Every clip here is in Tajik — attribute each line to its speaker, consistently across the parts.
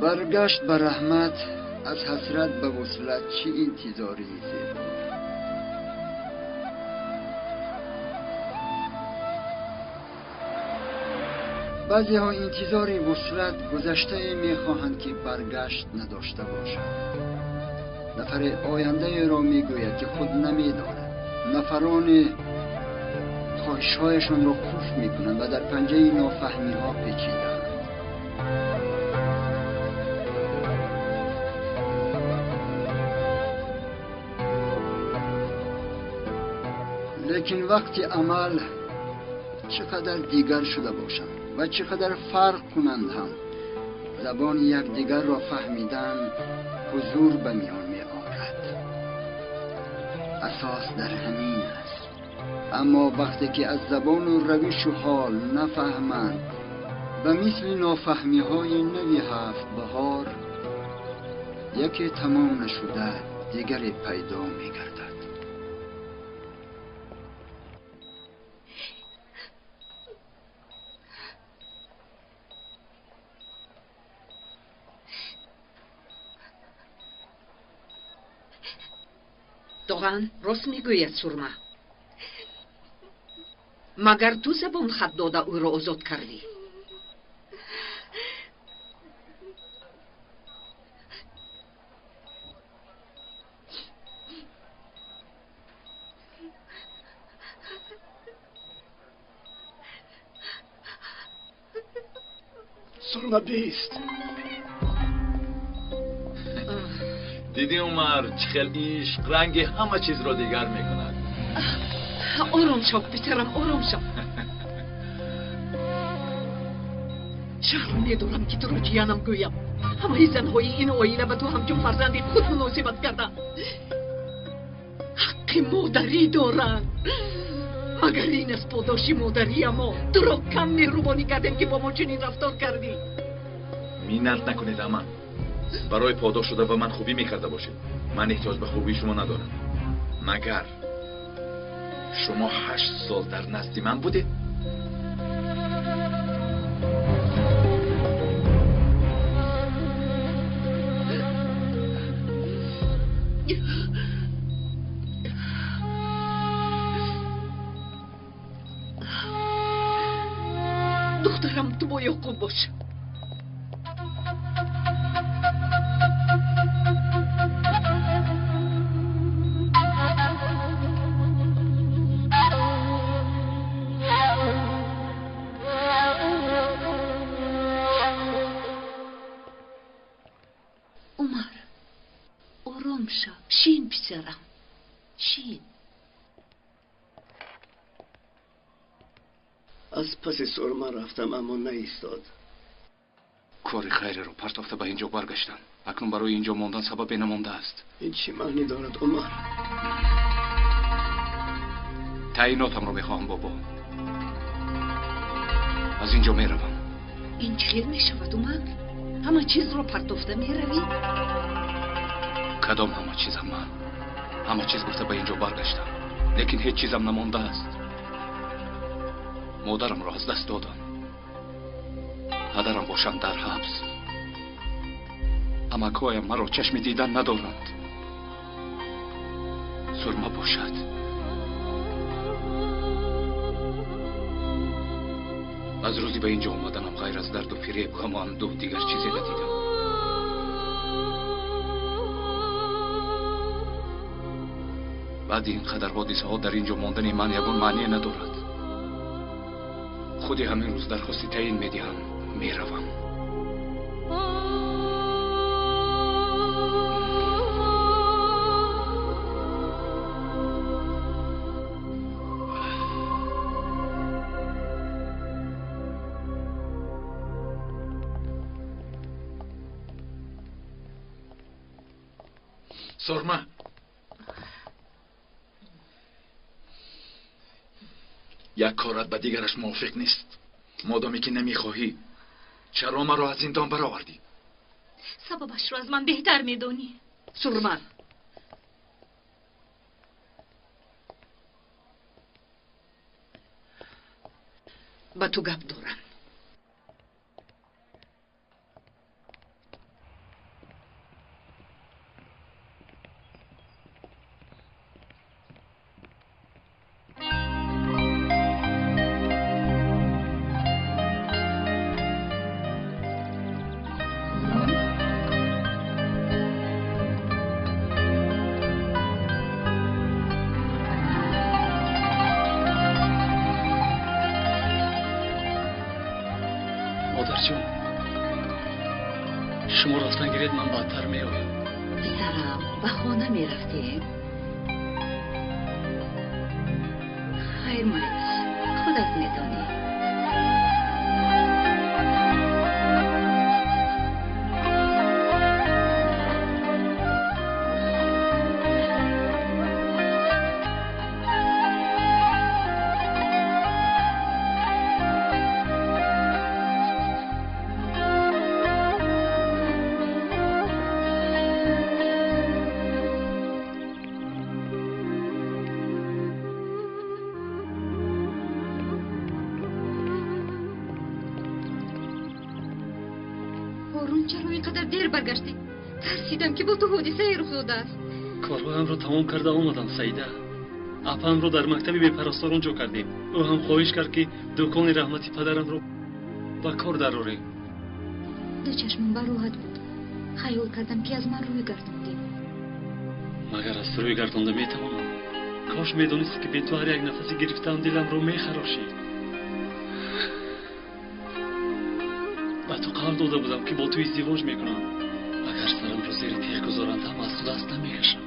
Speaker 1: Баргашт ба раҳмат, аз ҳасрат ба вуслат чӣ интизории зебо. Баъзеҳо интизори вуслат гузаштае мехоҳанд, ки баргашт надошта бошад. Нафаре ояндаеро мегӯяд, ки худ намедонад. Нафароне хоҳишҳояшонро қулф мекунанд ва дар панҷаи нофаҳмиҳо печидаанд. Лекин вақти амал чӣ қадар дигар шуда бошанд ва чӣ қадар фарқ кунанд ҳам, забони якдигарро фаҳмидан ҳузур ба миён меорад. Асос дар ҳамин аст. Аммо вақте ки аз забону равишу ҳол нафаҳманд, ба мисли нофаҳмиҳои нави ҳафт баҳор, яке тамом нашуда дигаре пайдо мегардад.
Speaker 2: Доған рост мегӯяд, Сурма. Магар ту забон хат дода ӯро озод кардӣ?
Speaker 3: Сурма бист.
Speaker 4: Дидӣ, Умар, чӣ хел ишқ ранги ҳама чизро дигар мекунад.
Speaker 2: Ором шав, писарам, ором шав. Шарм медорам, ки туро ҷиянам гӯям. Ҳамаи занҳои ин оила ба ту ҳамчун фарзанди худ муносибат карданд. Ҳаққи модарӣ доранд. Магар ин аз подоши модария мо? Туро кам меҳрубонӣ кардем, ки бо мо чунин рафтор кардӣ.
Speaker 4: Миннат накунед, ама. Барои подош шуда ба ман хубӣ мекарда бошед. Ман эҳтиёҷ ба хубии шумо надорам. Магар шумо 8 сол дар назди ман будед?
Speaker 2: Духтарам, ту бо Ёқуб бош. Умар, ором шав. Шин, писарам, шин.
Speaker 3: Аз паси Сурма рафтам, аммо наистод.
Speaker 5: Кори хайреро партофта ба инҷо баргаштам. Акнун барои инҷо мондан сабабе намондааст.
Speaker 3: Ин чӣ маънӣ дорад, Умар?
Speaker 5: Таъйинотамро мехоҳам, бобо. Аз инҷо меравам.
Speaker 2: Ин чӣ хел мешавад, Умар? Ҳама чизро партофта меравӣ?
Speaker 5: Кадом ҳама чизам? Ман ҳама чиз гуфта ба инҷо баргаштам, лекин ҳеҷ чизам намондааст. Модарамро аз даст додам. Падарам бошанд дар ҳабс. Амакҳоям маро чашми дидан надоранд. Сурма бошад. Аз рӯзи ба инҷо омаданам ғайр аз дарду фиреб, ғаму андӯҳ дигар чизе надидам. Баъди ин қадар ҳодисаҳо дар инҷо мондани ман ягон маъне надорад. Худи ҳамин рӯз дархости таъин медиҳам, меравам.
Speaker 4: Сурма, як корат ба дигараш мувофиқ нест. Модоме ки намехоҳӣ, чаро маро аз зиндон баровардӣ?
Speaker 6: Сабабашро аз ман беҳтар медонӣ.
Speaker 2: Сурма, ба ту гап дорам.
Speaker 7: Модарҷон, шумо рафтан гиред, ман баъдтар меоям.
Speaker 2: Писарам, ба хона мерафтем. Хайр, майлаш, худат медонӣ.
Speaker 6: Чаро ин қадар дер баргаштӣ? Тарсидам ки бо ту ҳодисае рух додааст.
Speaker 7: Корҳоямро тамом карда омадам, Саида. Апаамро дар мактаби бепарасторон ҷо кардем. Ӯ ҳам хоҳиш кард, ки дукони раҳмати падарамро ба кор дарорем.
Speaker 6: Ду чашмам ба роҳат буд. Хаёл кардам, ки аз ман рӯй гардондӣ.
Speaker 7: Магар аз рӯй гардонда метавонам? Кош медонисти, ки бе ту ҳар як нафаси гирифтаам диламро мехарошид. Ба ту қавл дода будам, ки бо ту издивоҷ мекунам. Агар сарамро зери теғ гузоранд ҳам аз ту даст намекашам.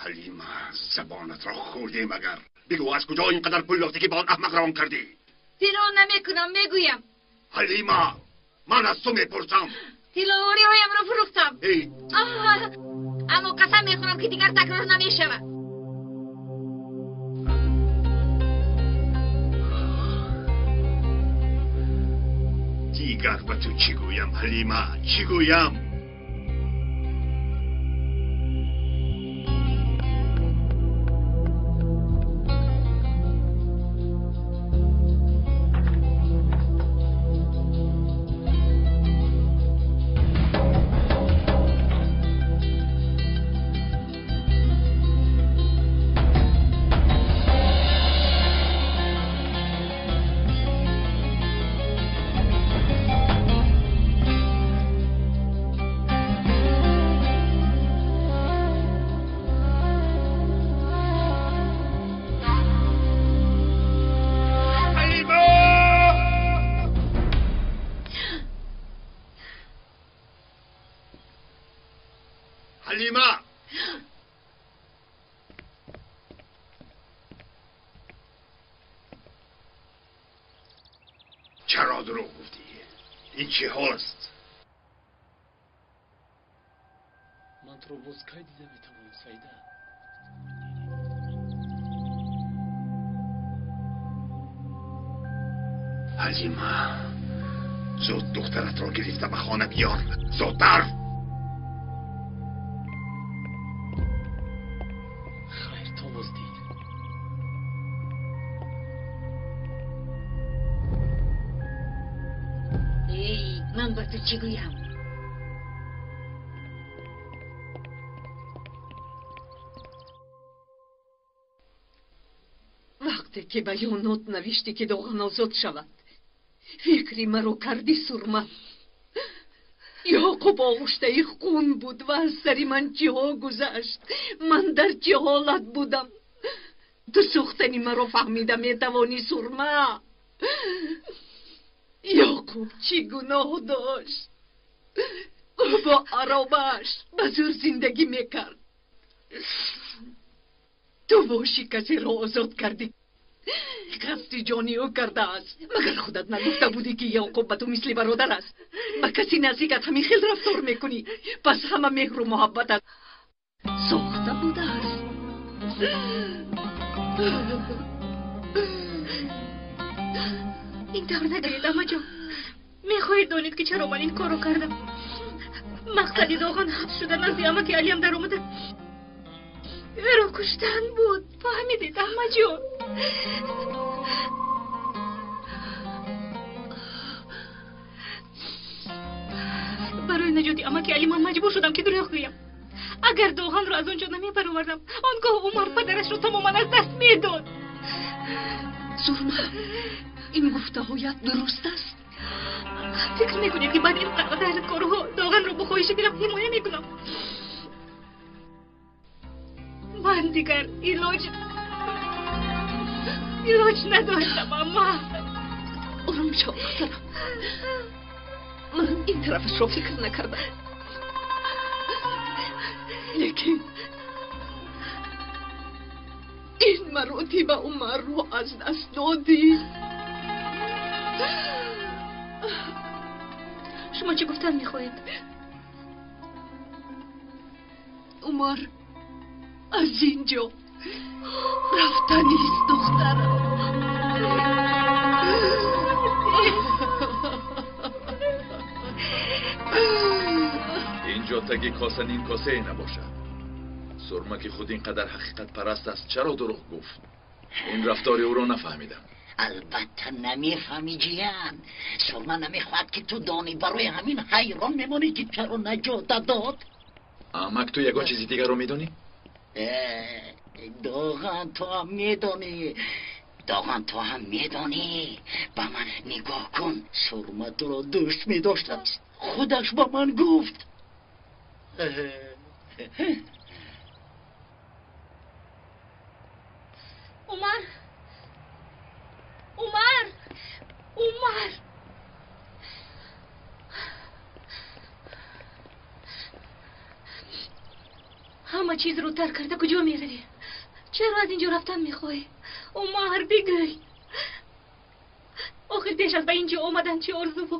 Speaker 8: Ҳалима, забонатро хӯрдем агар. Бигӯ, аз куҷо ин қадар пул ёфтӣ, ки ба он аҳмақ равон кардӣ?
Speaker 6: Тилло намекунам, мегӯям.
Speaker 8: Ҳалима, ман аз ту мепурсам.
Speaker 6: Тилловориҳоямро фурӯхтам. Аммо қасам мехӯрам, ки дигар такрор намешавад.
Speaker 8: Дигар ба ту чӣ гӯям, Ҳалима, чӣ гӯям? Ҳалима! Чаро дурӯғ гуфтӣ? Ин чӣ ҳол аст?
Speaker 7: Ман туро боз кай дида метавонам, Саида?
Speaker 8: Ҳалима, зуд духтаратро гирифта ба хона биёр. Зудтар!
Speaker 7: Хайр, то боздид.
Speaker 2: Эй, ман ба ту чӣ гӯям? Вақте ки баёнот навиштӣ, ки Доған озод шавад, фикри маро кардӣ, Сурма. Ёқуб оғуштаи хун буд ва аз сари ман чиҳо гузашт. Ман дар чӣ ҳолат будам? Ту сӯхтани маро фаҳмида метавонӣ, Сурма. Ёқуб чӣ гуноҳ дошт? Ӯ бо аробааш ба зӯр зиндагӣ мекард. Ту бошӣ касеро озод кардӣ, қасди ҷони ӯ кардааст. Магар худат нагуфта будӣ, ки Ёқуб ба ту мисли бародар аст? Ба каси наздикат ҳамин хел рафтор мекунӣ? Пас ҳама меҳру муҳаббатат сохта будааст.
Speaker 6: Ин тавр нагӯед, амаҷон. Мехоҳед донед, ки чаро ман ин корро кардам? Мақсади Доған ҳабс шуда назди амаки Алиям даромада ӯро куштан буд. Фаҳмидед, амаҷон? Барои наҷоти амаки Али ман маҷбур шудам, ки дурӯғ гӯям. Агар Доғанро аз он ҷо намебаровардам, он гоҳ Умар падарашро тамоман аз даст медод.
Speaker 2: Сурма, ин гуфтаҳоят дуруст аст?
Speaker 6: Фикр мекунед, ки баъд ин қадар корҳо Доғанро бо хоҳиши дилам ҳимоя мекунам? Ман дигар илоҷ Илоҷ надоштам, амма.
Speaker 2: Ором шав, духтарам. Ман ин тарафашро фикр накардам. Лекин ин маротиба Умарро аз даст додӣ.
Speaker 6: Шумо чӣ гуфтан мехоҳед?
Speaker 2: Умар аз ин ҷо рафтанист, духтарам.
Speaker 4: Инҷо таги коса ним косае набошад. Сурма ки худ ин қадар ҳақиқатпараст аст, чаро дурӯғ гуфт? Ин рафтори ӯро нафаҳмидам.
Speaker 9: Албатта намефаҳмӣ, ҷиян. Сурма намехоҳад, ки ту донӣ. Барои ҳамин ҳайрон мемонӣ, ки чаро наҷота дод.
Speaker 4: Амак, ту ягон чизи дигарро медонӣ?
Speaker 9: Доған, ту ҳам медонӣ. Доған, ту ҳам медонӣ. Ба ман нигоҳ кун. Сурма туро дӯст медоштааст. Худаш ба ман гуфт.
Speaker 6: Умар! Умар! Умар! Ҳама чизро тарк карда куҷо меравӣ? Чаро аз ин ҷо рафтан мехоҳӣ? Умар, бигӯй. Охир пеш аз ба ин ҷо омадан чӣ орзуву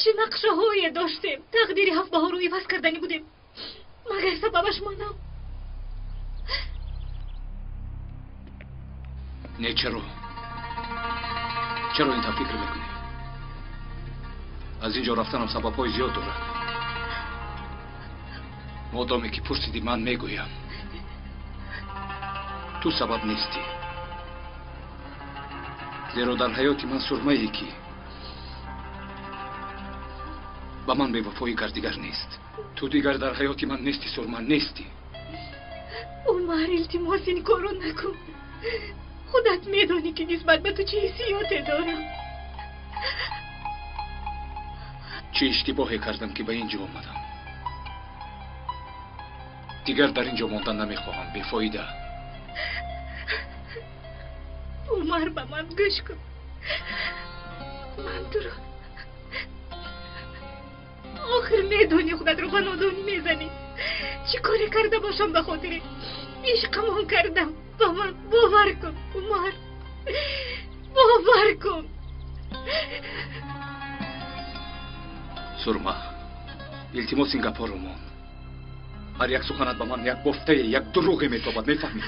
Speaker 6: чӣ нақшаҳое доштем? Тақдири ҳафтбаҳорро иваз кардани будем. Магар сабабаш манам?
Speaker 5: Не, чаро? Чаро ин тавр фикр мекунӣ? Аз ин ҷо рафтанам сабабҳои зиёд дорад. Модоме ки пурсидӣ, ман мегӯям. Ту сабаб нестӣ. Зеро дар ҳаёти ман сурмае ки ба ман бевафоӣ кард, дигар нест. Ту дигар дар ҳаёти ман нестӣ, Сурма, нестӣ.
Speaker 6: Умар, илтимос, ин корро накун. Худат медонӣ, ки нисбат ба ту чӣ ҳиссиёте дорам.
Speaker 5: Чӣ иштибоҳе кардам, ки ба ин ҷо омадам. Дигар дар ин ҷо мондан намехоҳам, бефоида.
Speaker 6: Умар, ба ман гӯш кун. Ман туро охир медонӣ, худатро ба нодонӣ мезанӣ. Чӣ коре карда бошам ба хотири ишқамон кардам? Ба ман бовар кун, Умар, бовар кун.
Speaker 5: Сурма, илтимос, ин гапҳоро мон. Ҳар як суханат ба ман як бофтае, як дурӯғе метобад, мефаҳмӣ?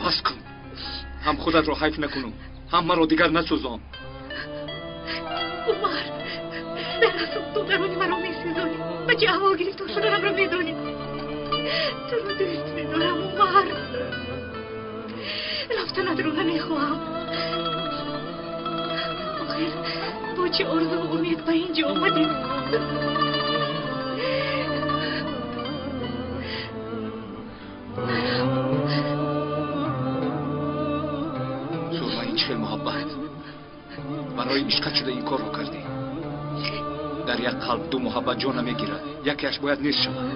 Speaker 5: Бас кун. Ҳам худатро ҳайф накуну, ҳам маро дигар насӯзон.
Speaker 6: Умар, дар асл ту даруни маро месӯзонӣ. Ба чӣ аҳвол гирифтор шуданамро медонӣ. Туро дӯст медорам, Умар. Рафтанатро намехоҳам. Охир бо чӣ орзуву умед ба ин ҷо омадем?
Speaker 5: Сурма, ин чӣ хел муҳаббат? Барои ишқат шуда ин корро кардӣ. Дар як қалб ду муҳаббат ҷо намегирад, якеаш бояд нест шавад.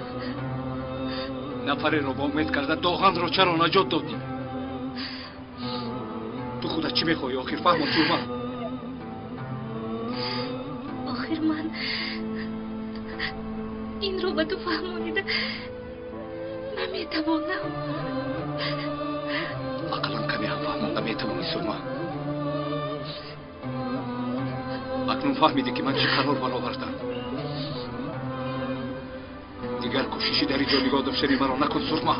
Speaker 5: Нафареро ба умед карда Доғанро чаро наҷот додӣ? Ту худат чӣ мехоҳӣ охир? Фаҳмон, Сурма.
Speaker 6: Охир ман инро ба ту фаҳмонида наметавонам.
Speaker 5: Ақаллан каме ҳам фаҳмонда метавонӣ, Сурма. Акнун фаҳмидӣ, ки ман чӣ қарор баровардам. Дигар кӯшиши дар инҷо нигоҳ доштани маро накун, Сурма.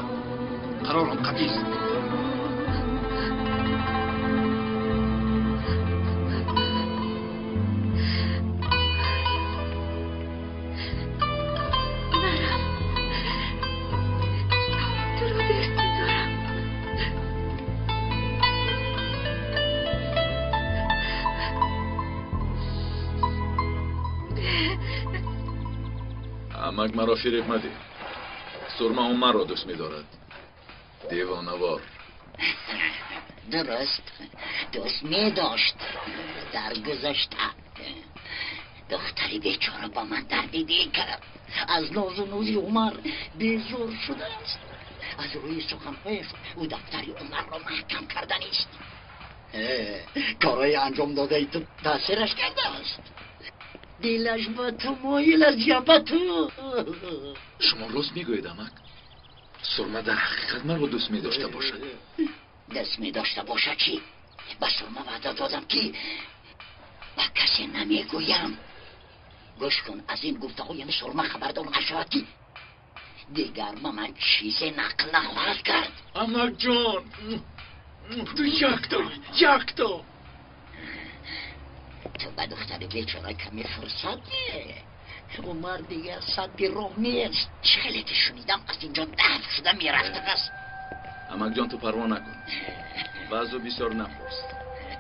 Speaker 5: Қарорам қатъист.
Speaker 6: Нарав. Туро дӯст медорам.
Speaker 4: Амак, маро фиреб мадеҳ. Сурма Умарро дӯст медорад. Девонавор.
Speaker 9: Дуруст, дӯст медошт дар гузашта. Духтари бечора ба ман дарди дил кард. Аз нозу нузи Умар безор шудааст. Аз рӯи суханҳояш ӯ дафтари Умарро маҳкам карданист. Корҳои анҷом додаи ту таъсираш кардааст. Дилаш ба ту моил аст, ҷа ба ту.
Speaker 4: Шумо рост мегӯед, амак. Сурма дар ҳақиқат маро дӯст медошта бошад.
Speaker 9: Дӯст медошта бошад чӣ? Ба Сурма ваъда додам, ки ба касе намегӯям. Гӯш кун, аз ин гуфтаҳоям Сурма хабардор нашавад, ки дигар ба ман чизе нақл нахоҳад кард.
Speaker 4: Амакҷон, ту яктоӣ, якто.
Speaker 9: Ту ба духтари бечора каме фурсат де. Умар дигар садди роҳ нест. Чӣ хеле ки шунидам, аз инҷо дафт шуда мерафтааст.
Speaker 4: Амакҷон, ту парво накун. Баъзу бисёр напурс.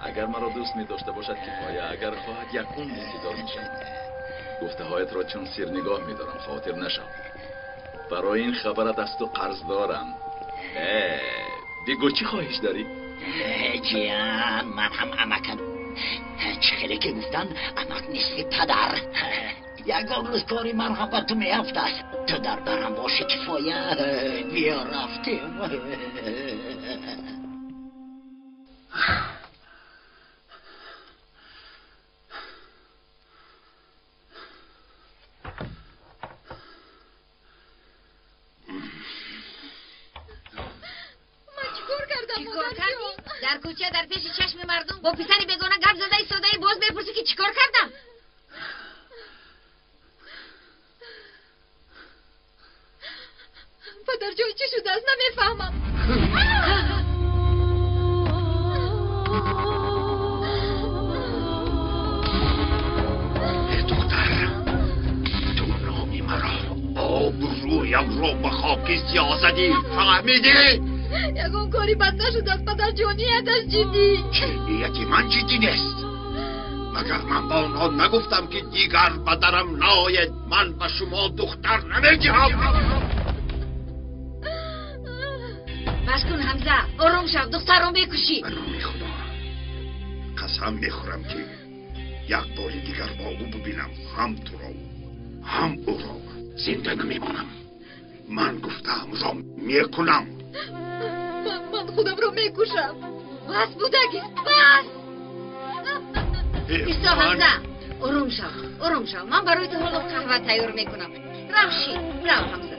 Speaker 4: Агар маро дӯст медошта бошад, кифоя. Агар хоҳад, як умр интизор мешавад. Гуфтаҳоятро чун сир нигоҳ медорам, хотир нашав. Барои ин хабарат аз ту қарз дорам. Бигӯ, чӣ хоҳиш дорӣ?
Speaker 9: Ҷиян, ман ҳам амакам. Чӣ хеле ки гуфтанд, амак мисли падар. Ягон рӯз кори ман ҳам ба ту меафтад. Ту дар барам бошӣ, кифоя. Биё, рафтем.
Speaker 10: Дар кӯча, дар пеши чашми мардум бо писари бегона гап зада истодаӣ, боз мепурсӣ, ки чӣ кор кардам?
Speaker 6: Падарҷон, чӣ шудааст? Намефаҳмам.
Speaker 8: Духтар, ту номи маро, обрӯямро ба хоки сиёҳ задӣ, фаҳмидӣ?
Speaker 6: Ягон кори бад нашудааст, падарҷон, нияташ ҷиддӣ.
Speaker 8: Чӣ нияти ман ҷиддӣ нест? Магар ман ба онҳо нагуфтам, ки дигар ба дарам наоед, ман ба шумо духтар намедиҳам?
Speaker 10: Бас кун, Ҳамза, ором шав, духтарро мекушӣ.
Speaker 8: Ба номи Худо қасам мехӯрам, ки як бори дигар бо ӯ бибинам, ҳам туро, ҳам ӯро зинда намемонам. Ман гуфтаамро мекунам.
Speaker 6: Ман худамро мекушам.
Speaker 10: Бас, будагист, бас. Исто, Ҳамза, ором шав, ором шав. Ман барои ту ҳоло қаҳва тайёр мекунам. Рав, ши, рав, Ҳамза.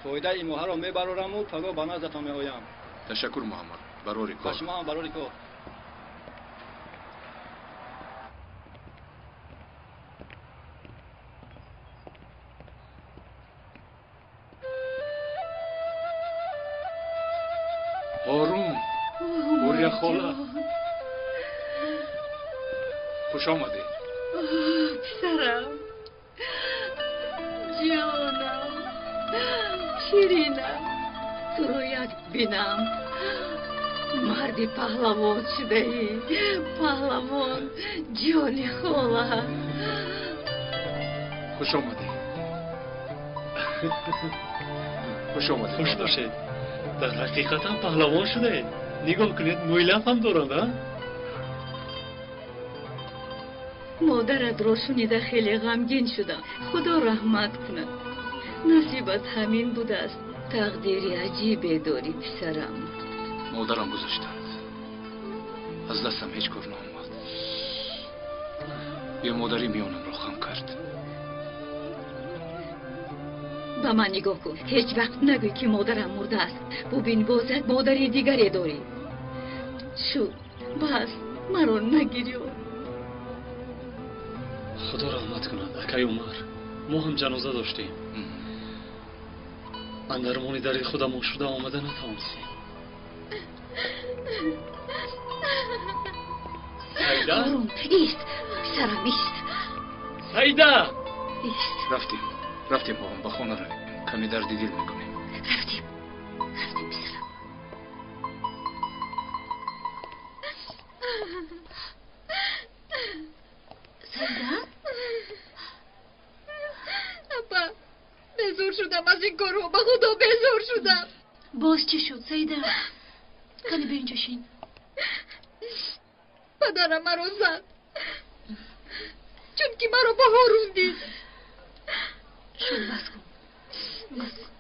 Speaker 11: Фоидаи ин моҳаро мебарораму пагоҳ ба наздатон меоям.
Speaker 5: Ташаккур, Муҳаммад, барори кор.
Speaker 11: Ба шумо ҳам барори кор.
Speaker 5: Ҳорун, Ҳурия хола, хуш омадед.
Speaker 6: Писарам, ҷонам, ширинам, туро як бинам. Марди паҳлавон шудаӣ, паҳлавон, ҷони хола.
Speaker 5: Хуш омадед. Хуш омадед.
Speaker 7: Хуш бошед. Дар ҳақиқатан паҳлавон шудаед. Нигоҳ кунед, мӯйлаб ҳам доранд, а?
Speaker 6: Модаратро шунида хеле ғамгин шудам. Худо раҳмат кунад. Насибат ҳамин будааст. Тақдири аҷибе дорӣ, писарам.
Speaker 5: Модарам гузаштанд. Аз дастам ҳеҷ кор наомад. Бемодарӣ миёнамро хам кард.
Speaker 6: Ба ман нигоҳ кун. Ҳеҷ вақт нагӯй, ки модарам мурдааст. Бубин, боз як модари дигаре дорӣ. Шуд, бас, маро нагирё.
Speaker 7: Худо раҳмат кунад, акаи Умар. Мо ҳам ҷаноза доштем. Андармони дарди худамон шуда омада натавонистем. Саида?
Speaker 6: Ором, ист, писарам, ист.
Speaker 7: Саида!
Speaker 6: Ист.
Speaker 5: Рафтем, рафтем, Ҳорун, ба хона равем. Каме дарди дил мекунем.
Speaker 6: Рафтем, рафтем, писарам.
Speaker 10: Саида?
Speaker 6: Апа, безор шудам аз ин корҳо, ба Худо безор шудам.
Speaker 12: Боз чӣ шуд, Саида? Кани биё инҷо шин.
Speaker 6: Падарам маро зад, чунки маро бо Ҳорун дид.
Speaker 12: Шуд, бас кун, бас кун.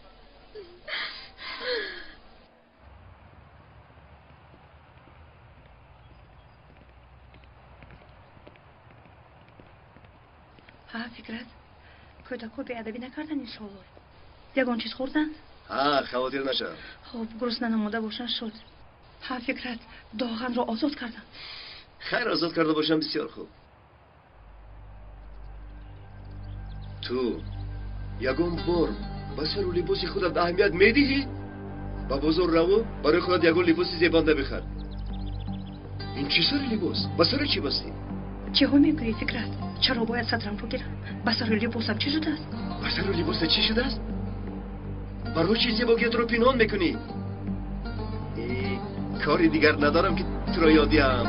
Speaker 12: Ҳа, Фикрат, кӯдакҳо беадабӣ накарданд, иншоалло. Ягон чиз хӯрданд?
Speaker 3: Ҳа, хавотир нашав.
Speaker 12: Хуб, гурусна намода бошанд, шуд. Ҳа, Фикрат, Доғанро озод карданд.
Speaker 3: Хайр, озод карда бошам, бисёр хуб. Ту ягон бор ба сару либоси худат аҳамият медиҳӣ? Ба бозор раву барои худат ягон либоси зебанда бихар. Ин чӣ сари либос? Ба сари чӣ бастӣ?
Speaker 12: Чиҳо мегӯӣ, Фикрат? Чаро бояд сатрамро гирам? Ба сару либосам чӣ шудааст?
Speaker 3: Ба сару либосат чӣ шудааст? Барои чӣ зебогиятро пинҳон мекунӣ? Кори дигар надорам ки туро ёд диҳам.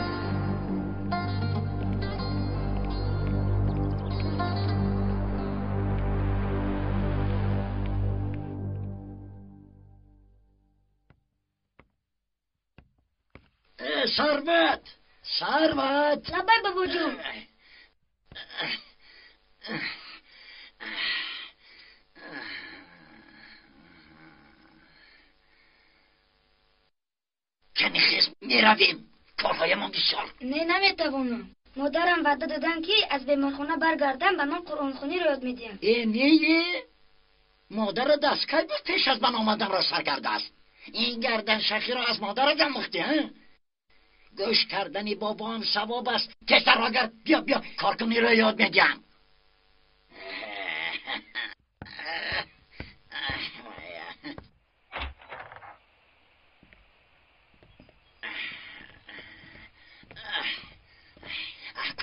Speaker 9: Сарват! Сарват!
Speaker 13: Лаббай, бобоҷон.
Speaker 9: Ками хез, меравем. Корҳоямон бисёр.
Speaker 13: Не, наметавонам. Модарам ваъда доданд, ки аз беморхона баргардам, ба ман қуръонхониро ёд медиҳанд.
Speaker 9: Э, не, модарат аз кай буд пеш аз ман омаданро сар кардааст? Ин гарданшахиро аз модарат омӯхтӣ, ҳа? Гӯш кардани бобоам савоб аст. Тезтар агар биё, биё, коркуниро ёд медиҳам.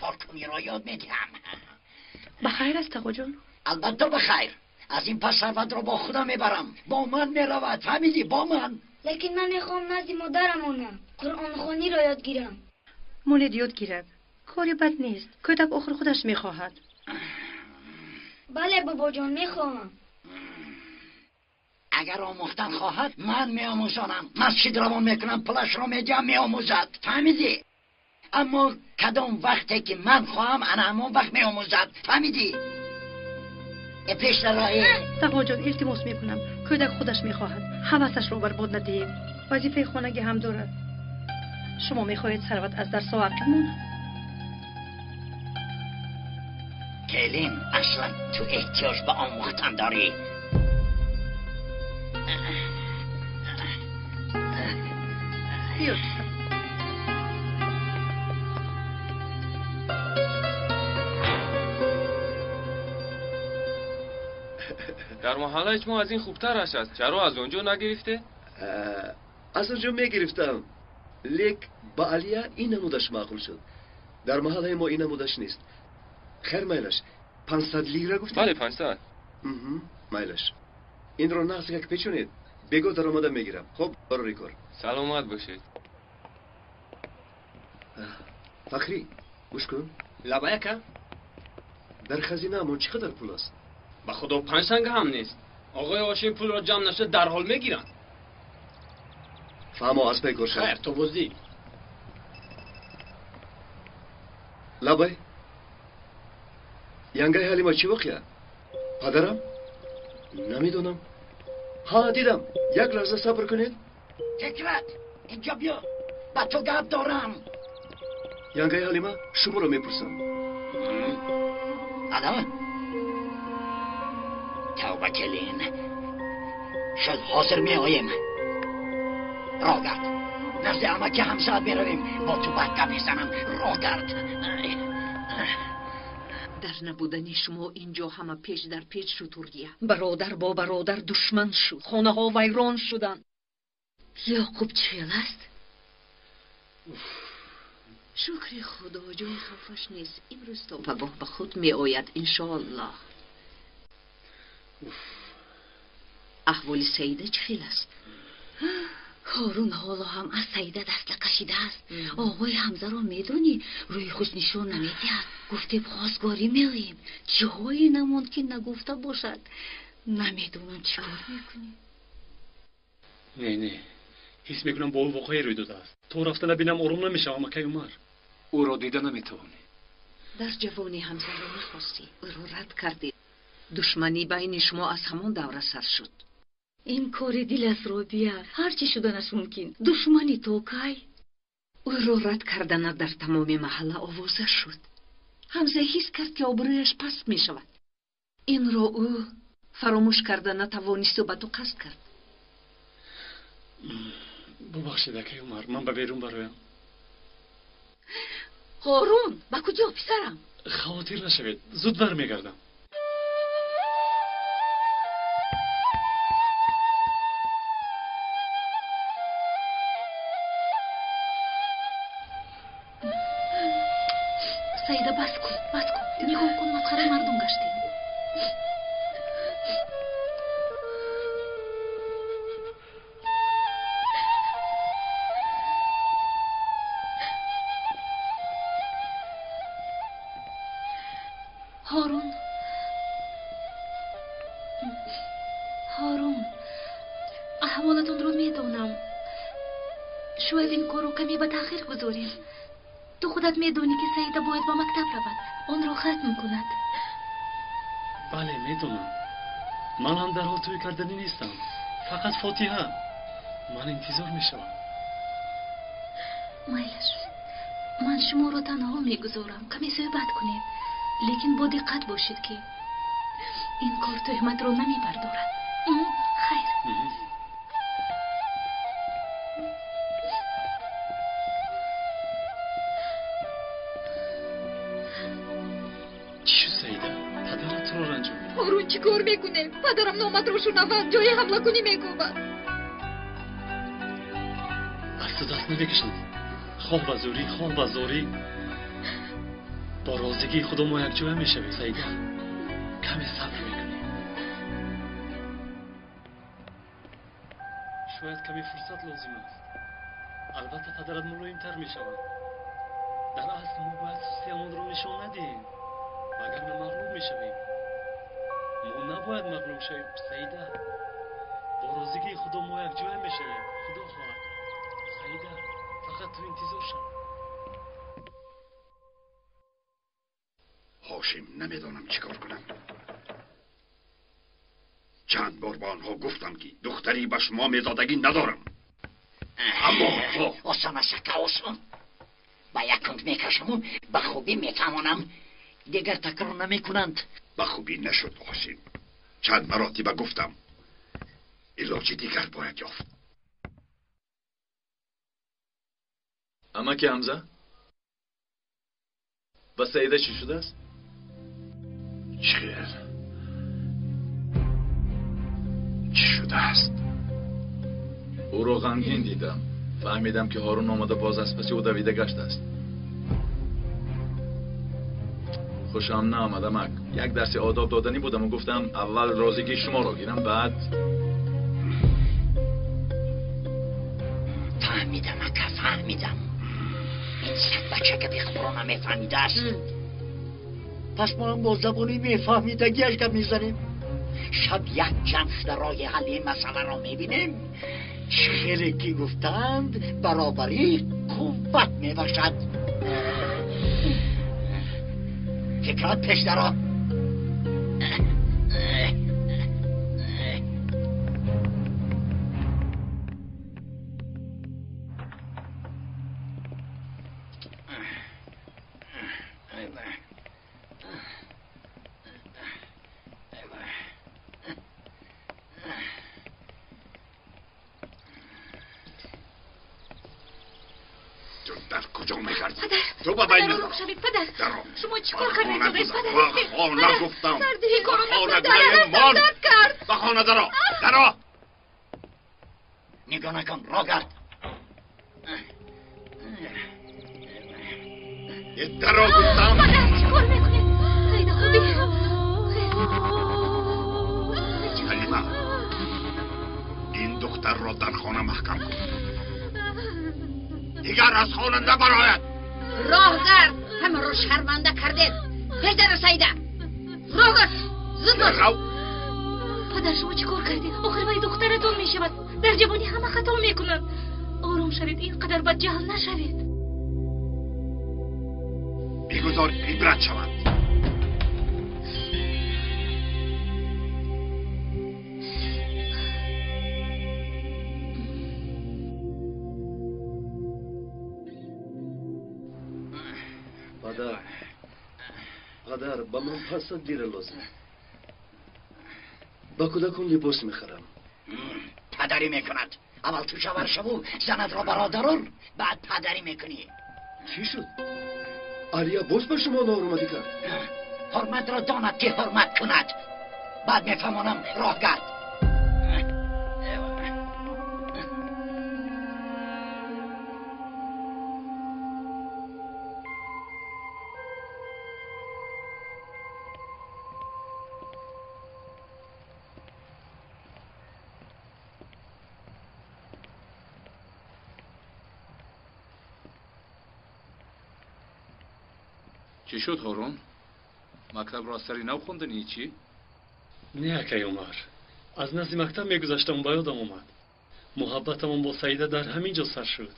Speaker 9: Коркуниро ёд медиҳам.
Speaker 12: Ба хайр аст, тағоҷон?
Speaker 9: Албатта ба хайр. Аз ин пас Сарватро бо худам мебарам. Бо ман меравад, фаҳмидӣ? Бо ман.
Speaker 13: Лекин ман мехоҳам назди модарам монам, қуръонхониро ёд гирам.
Speaker 12: Монед ёд гирад. Кори бад нест. Кӯдак охир худаш мехоҳад.
Speaker 13: Бале, бобоҷон, мехоҳам.
Speaker 9: Агар омӯхтан хоҳад, ман меомӯзонам. Масҷид равон мекунам, пулашро медиҳам, меомӯзад. Фаҳмидӣ? Аммо кадом вақте ки ман хоҳам, ана ҳамон вақт меомӯзад. Фаҳмидӣ? Пеш дарои.
Speaker 12: Тағоҷон, илтимос мекунам. Кӯдак худаш мехоҳад. Ҳавасашро барбод надиҳед. Вазифаи хонагӣ ҳам дорад. Шумо мехоҳед Сарват аз дарсҳо ақиб монад?
Speaker 9: Келин, аслан ту эҳтиёҷ ба омӯхтан дорӣ.
Speaker 12: Биё.
Speaker 14: Дар маҳаллаи шумо аз ин хубтараш аст. Чаро аз он ҷо нагирифте?
Speaker 3: Аз он ҷо мегирифтам, лек ба Алия ин намудаш маъқул шуд. Дар маҳаллаи мо ин намудаш нест. Хайр, майлаш. 500 лира гуфтед?
Speaker 14: Бале, 500.
Speaker 3: Майлаш. Инро нағз як печонед, бего даромада мегирам. Хоб, барори кор.
Speaker 14: Саломат бошед.
Speaker 3: Фахрӣ, гӯш кун.
Speaker 15: Лабай, ака.
Speaker 3: Дар хазинаамон чӣ қадар пул аст?
Speaker 15: Ба худо 5 санга ҳам нест. Оғои Ҳошим пулро ҷамъ нашуда дарҳол мегиранд.
Speaker 3: Фаҳмо, аз пай кор шав.
Speaker 15: Хайр, то боздӣ.
Speaker 3: Лабай. Янгаи Ҳалима чӣ воқеа? Падарам? Намедонам. Ҳа, дидам. Як лаҳза сабр кунед.
Speaker 9: Фикрат, инҷо биё. Ба ту гап дорам.
Speaker 3: Янгаи Ҳалима, шуморо мепурсам.
Speaker 9: Ало? Тавба, келин. Шуд, ҳозир меоем. Роҳ гард. Назди амаки ҳамсоят меравем. Бо ту бад гап мезанам. Роҳ гард.
Speaker 2: Дар набудани шумо инҷо ҳама печ дар печ шуд, Ургия. Бародар бо бародар душман шуд. Хонаҳо вайрон шуданд.
Speaker 10: Ёқуб чӣ хел аст?
Speaker 2: Шукри Худо, ҷои хавфаш нест. Имрӯз то пагоҳ ба худ меояд, иншоаллоҳ. Аҳволи Саида чӣ хел аст?
Speaker 10: Ҳорун ҳоло ҳам аз Саида даст накашидааст. Оғои Ҳамзаро медонӣ, рӯи хуш нишон намедиҳад. Гуфтем хостгорӣ меоем. Чиҳое намонд, ки нагуфта бошад. Намедонам чӣ кор мекунем.
Speaker 7: Не, не, ҳис мекунам бо ӯ воқеае рӯй додааст. То рафта набинам ором намешавам, акай Умар.
Speaker 5: Ӯро дида наметавонӣ.
Speaker 2: Дар ҷавонӣ Ҳамзаро нахостӣ, ӯро рад кардӣ. Душманӣ байни шумо аз ҳамон давра сар шуд.
Speaker 10: Ин кори дил аст, Робия. Ҳар чӣ шуданаш мумкин. Душманӣ то кай?
Speaker 2: Ӯро рад карданат дар тамоми маҳалла овоза шуд. Ҳамза ҳис кард, ки обрӯяш паст мешавад. Инро ӯ фаромӯш карда натавонисту ба ту қасд кард.
Speaker 7: Бубахшед, акай Умар, ман ба берун бароям.
Speaker 10: Ҳорун, ба куҷо, писарам?
Speaker 7: Хавотир нашавед, зуд бармегардам.
Speaker 6: Саида, бас кун, бас кун. Нигоҳ кун, масхараи мардум гаштем. Ҳорун, Ҳорун, аҳволатонро медонам. Шояд ин корро каме ба таъхир гузорем. Ту худат медонӣ, ки Саида бояд ба мактаб равад, онро хатм кунад.
Speaker 7: Бале, медонам. Ман ҳам дарҳол тӯй карданӣ нестам. Фақат фотиҳа. Ман интизор мешавам.
Speaker 6: Майлаш, ман шуморо танҳо мегузорам. Каме суҳбат кунед, лекин бо диққат бошед, ки ин кор тӯҳматро намебардорад. Хайр.
Speaker 7: Чӣ шуд, Саида? Падарат туро ранҷонид?
Speaker 6: Ҳорун, чӣ кор мекунем? Падарам номатро шунавад, ҷои ҳамлакунӣ мекӯбад.
Speaker 7: Аз ту даст намекашам. Хоҳ ба зӯрӣ, хоҳ ба зорӣ, бо розигии Худо мо якҷоя мешавем, Саида. Каме сабр мекунем. Шояд каме фурсат лозим аст. Албатта, падарат мулоимтар мешавад. Дар асл мо бояд сустиамонро нишон надиҳем, вагарна мағлуб мешавем. Мо набояд мағлуб шавем, Саида. Бо розигии Худо мо якҷоя мешавем, Худо хоҳад. Саида, фақат ту интизор шав.
Speaker 8: Ҳошим, намедонам чӣ кор кунам. Чанд бор ба онҳо гуфтам, ки духтари ба шумо мезодагӣ надорам, аммо онҳо
Speaker 9: Осон аст, ака, осон. Ба як кунт мекашаму ба хубӣ мефаҳмонам, дигар такрор намекунанд.
Speaker 8: Ба хубӣ нашуд, ҳошим. Чанд маротиба гуфтам, илоҷи дигар бояд ёфт.
Speaker 4: Амаки Ҳамза, ба Саида чӣ шудааст?
Speaker 8: Чӣ чӣ шудааст?
Speaker 4: Ӯро ғамгин дидам. Фаҳмидам, ки Ҳорун омада, боз аз паси ӯ давида гаштааст. Хушам наомад, амак. Як дарси одоб доданӣ будаму гуфтам, аввал розигии шуморо гирам, баъд.
Speaker 9: Фаҳмидам, ака, фаҳмидам. Ин сагбача гапи худро намефаҳмидааст. Пас мо бо забони мефаҳмидагиаш гап мезанем. Шаб як ҷамъ шуда роҳи ҳалли ин масъаларо мебинем. Хеле ки гуфтанд, баробарӣ қувват мебахшад. Фикрат пеш даро.
Speaker 8: Ту дар куҷо мегардӣ?
Speaker 6: Падар!
Speaker 8: Ту ба байн
Speaker 6: Падар, оруқ шавед, падар!
Speaker 8: Даро.
Speaker 6: Шумо чӣ кор кардед,
Speaker 8: Ба
Speaker 6: падар?
Speaker 8: хона гуфтам.
Speaker 6: Сарди ин корро
Speaker 8: Ба хона
Speaker 6: накун,
Speaker 8: гунаи
Speaker 6: падар!
Speaker 8: мон.
Speaker 6: Дард кард!
Speaker 8: Ба хона даро, даро.
Speaker 9: Нигоҳ накун, роҳ гард.
Speaker 8: Даро гуфтам.
Speaker 6: Падар, чӣ кор мекунед? Саида, хубӣ?
Speaker 8: Ҳалима, ин духтарро дар хона маҳкам кун, дигар аз хона набарояд.
Speaker 16: Роҳ гард, ҳамаро шарманда кардед. Пеш даро, Саида, роҳ гард, зуд бош.
Speaker 8: Рав.
Speaker 6: Падар, шумо чӣ кор кардед? Охир вай духтаратон мешавад. Дар ҷавонӣ ҳама хато мекунанд. Ором шавед, ин қадар бадҷаҳл нашавед.
Speaker 8: Бигузор ибрат шавад.
Speaker 3: Падар, ба ман 500 лира лозим. Ба кӯдакон либос мехарам.
Speaker 9: Падарӣ мекунад. Аввал ту шавҳар шаву занатро бародарор, баъд падарӣ мекунӣ.
Speaker 3: Чӣ шуд? Алия боз ба шумо ноҳурматӣ кард?
Speaker 9: Ҳурматро донад ки ҳурмат кунад. Баъд мефаҳмонам, роҳ гард.
Speaker 5: Чӣ шуд, Ҳорун? Мактабро аз сари нав хонданӣ чӣ?
Speaker 7: Не, акай Умар. Аз назди мактаб мегузаштам, ба ёдам омад. Муҳаббатамон бо Саида дар ҳамин ҷо сар шуд.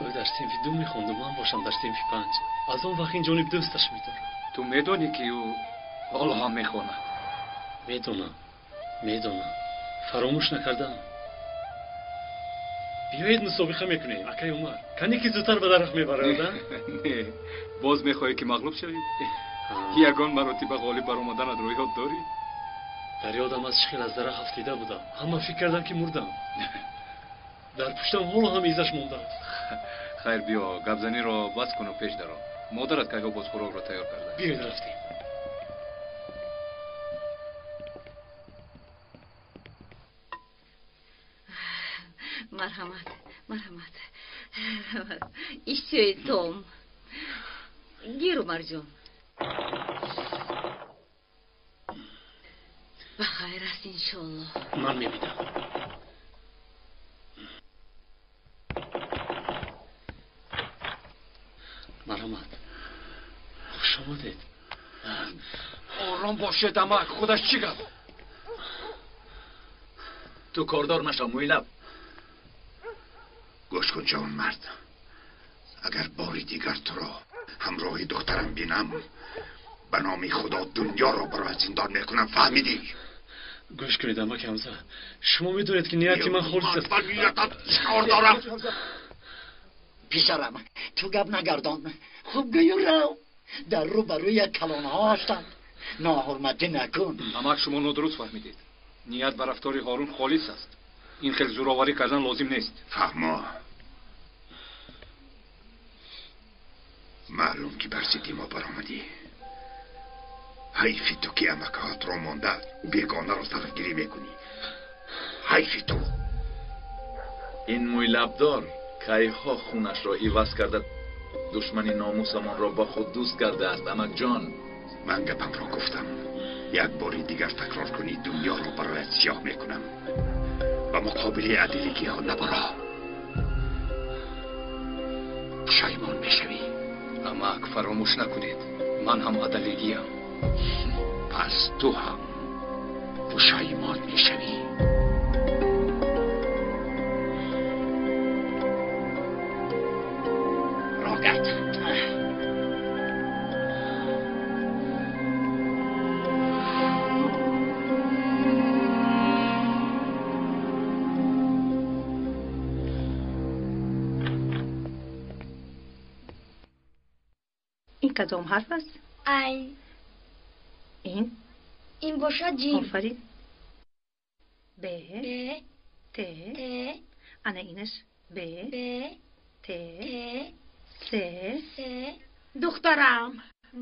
Speaker 7: Ӯ дар синфи 2 мехонду, ман бошам дар синфи 5. Аз он вақт ин ҷониб дӯсташ медорам.
Speaker 5: Ту медонӣ, ки ӯ ҳоло ҳам мехонад?
Speaker 7: Медонам, медонам. Фаромӯш накардам. Биёед мусобиқа мекунем, акай Умар. Кане ки зудтар ба дарахт мебарад, а?
Speaker 5: Не, боз мехоҳӣ ки мағлуб шавӣ? Ягон маротиба ғолиб баромаданат рӯй ёд дорӣ?
Speaker 7: Дар ёдам аз чӣ хел аз дарахт афтида будам. Ҳама фикр кардам ки мурдам. Дар пуштам ҳоло ҳам изаш мондааст.
Speaker 5: Хайр, биё, гапзаниро бас куну пеш даро. Модарат кайҳо боз хӯрокро тайёр карда.
Speaker 7: Биёед рафтем.
Speaker 10: Марҳамат, марҳамат. Ишчои том. Гир, Умарҷон. Ба хайр аст, иншоллоҳ.
Speaker 7: Ман мебинам. Марҳамат. Хуш омадед.
Speaker 5: Ором бошед, амак, худаш чӣ гап? Ту кордор нашав, мӯйлаб.
Speaker 8: Гӯш кун, ҷавонмард. Агар бори дигар туро ҳамроҳи духтарам бинам, ба номи Худо дунёро бароят зиндон мекунам, фаҳмидӣ?
Speaker 7: Гӯш кунед, амаки Ҳамза. Шумо медонед, ки нияти ман холис аст.
Speaker 8: Ба ниятат чӣ кор дорам?
Speaker 9: Писарам, ту гап нагардон. Хуб гӯю рав. Дар рӯ ба рӯят калонҳо ҳастанд. Ноҳурматӣ накун.
Speaker 5: Амак, шумо нодуруст фаҳмидед. Ният ба рафтори Ҳорун холис аст. Ин хел зӯроварӣ кардан лозим нест.
Speaker 8: Фаҳмо. Маълум ки бар зидди мо баромадӣ. Ҳайфи ту ки амакаҳатро монда бегонаро тарафгирӣ мекунӣ. Ҳайфи ту.
Speaker 4: Ин мӯйлабдор кайҳо хунашро иваз карда душмани номусамонро ба худ дӯст кардааст, амакҷон.
Speaker 8: Ман гапамро гуфтам. Як бори дигар такрор кунӣ, дунёро бароят сиёҳ мекунам. Ба муқобили адилигиҳо набаро. Пушаймон мешавӣ.
Speaker 5: Амак, фаромӯш накунед, ман ҳам адалигиям.
Speaker 8: Пас ту ҳам пушаймон мешавӣ.
Speaker 9: Роҳ гард.
Speaker 12: Ин кадом ҳарф аст?
Speaker 13: Айн.
Speaker 12: Ин?
Speaker 13: Ин бошад ҷим.
Speaker 12: Офарин. Б.
Speaker 13: Б.
Speaker 12: Т.
Speaker 13: Т.
Speaker 12: Ана инаш Б.
Speaker 13: Б.
Speaker 12: Т.
Speaker 13: Т.
Speaker 12: С.
Speaker 13: С.
Speaker 16: Духтарам,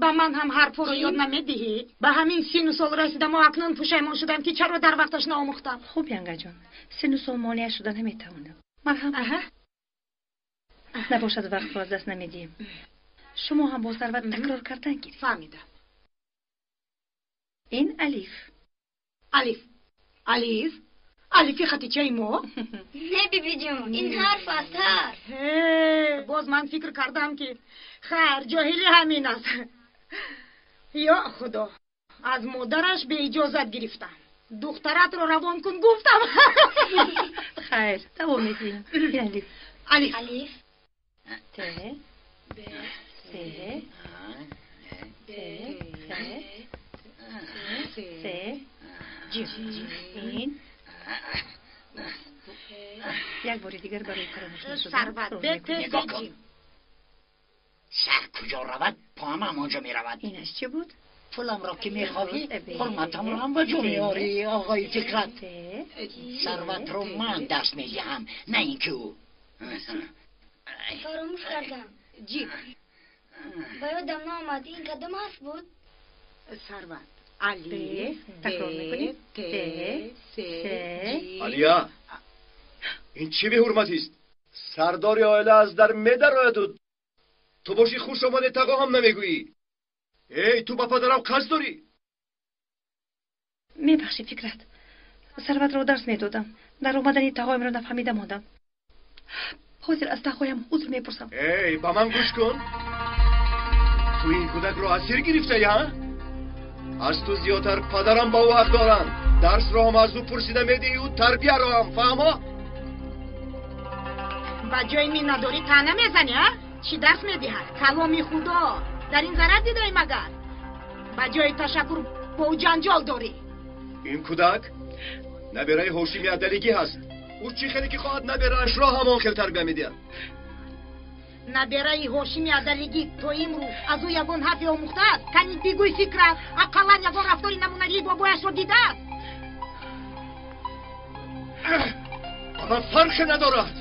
Speaker 16: ба ман ҳам ҳарфҳоро ёд намедиҳӣ? Ба ҳамин сину сол расидаму акнун пушаймон шудам, ки чаро дар вақташ наомӯхтам.
Speaker 12: Хуб, янгаҷон, сину сол монеа шуда наметавонад. Марҳамат. Набошад, вақтро аз даст намедиҳем. Шумо ҳам бо сарват такрор кардан гиред.
Speaker 16: Фаҳмидам.
Speaker 12: Ин алиф.
Speaker 16: Алиф. Алиф? Алифи хатичаи мо?
Speaker 13: Не, бибиҷон, ин ҳарф аст, ҳарф.
Speaker 16: Боз ман фикр кардам, ки хайр, ҷоҳилӣ ҳамин аст. Ё Худо, аз модараш беиҷозат гирифтам. Духтаратро равон кун гуфтам.
Speaker 12: Хайр, давом медиҳем. Ин алиф.
Speaker 16: Алиф.
Speaker 13: Алиф.
Speaker 12: Т.
Speaker 13: Б.
Speaker 12: С. Т. Х. С. Ҷ. Ин. Як бори дигар барои фаромӯш нашудан
Speaker 16: Сарват.
Speaker 12: рӯ
Speaker 16: Б. Т.
Speaker 12: мекунем.
Speaker 16: С.
Speaker 9: Нигоҳ
Speaker 16: Ҷ.
Speaker 9: кун. Сар куҷо равад, Поам ҳамонҷо меравад.
Speaker 12: Инаш чӣ буд?
Speaker 9: Пуламро ки мехоҳӣ, ҳурматамро ҳам ба ҷо меорӣ, оғои Фикрат. Сарватро ман дарс медиҳам, на ин ки ӯ.
Speaker 13: Фаромӯш кардам.
Speaker 16: Ҷим.
Speaker 13: Ба ёдам наомад, ин кадом ҳарф буд?
Speaker 16: Сарват. Алиф,
Speaker 12: такрор мекунем.
Speaker 16: Т, С, Ҷ.
Speaker 3: Алия, ин чӣ беҳурматист? Сардори оила аз дар медарояду ту бошӣ хуш омаде тағо ҳам намегӯӣ. Эй, ту ба падарам қасд дорӣ?
Speaker 12: Мебахшӣ, Фикрат. Сарватро дарс медодам. Дар омадани тағоямро нафаҳмида мондам. Ҳозир аз тағоям узр мепурсам.
Speaker 3: Эй, ба ман гӯш кун. Ту ин кӯдакро асир гирифтаӣ, ҳа? Аз ту зиёдтар падарам ба ӯ ҳақ доранд. Дарсро ҳам аз ӯ пурсида медиҳӣ, тарбияро ҳам, фаҳмо?
Speaker 16: Ба ҷои миннатдорӣ таъна мезанӣ, а? Чӣ дарс медиҳад? Каломи Худо. Дар ин зарар дидаӣ магар? Ба ҷои ташаккур бо ӯ ҷанҷол дорӣ.
Speaker 3: Ин кӯдак набераи Ҳошими Адалигӣ ҳаст. Ӯ чӣ хеле ки хоҳад набераашро ҳамон хел тарбия медиҳад.
Speaker 16: Набераи Ҳошими Адалигӣ то имрӯз аз ӯ ягон ҳарфе омӯхтааст? Кани бигӯй, Фикрат, ақаллан ягон рафтори намунавии бобояшро дидааст?
Speaker 3: Ба ман фарқе надорад.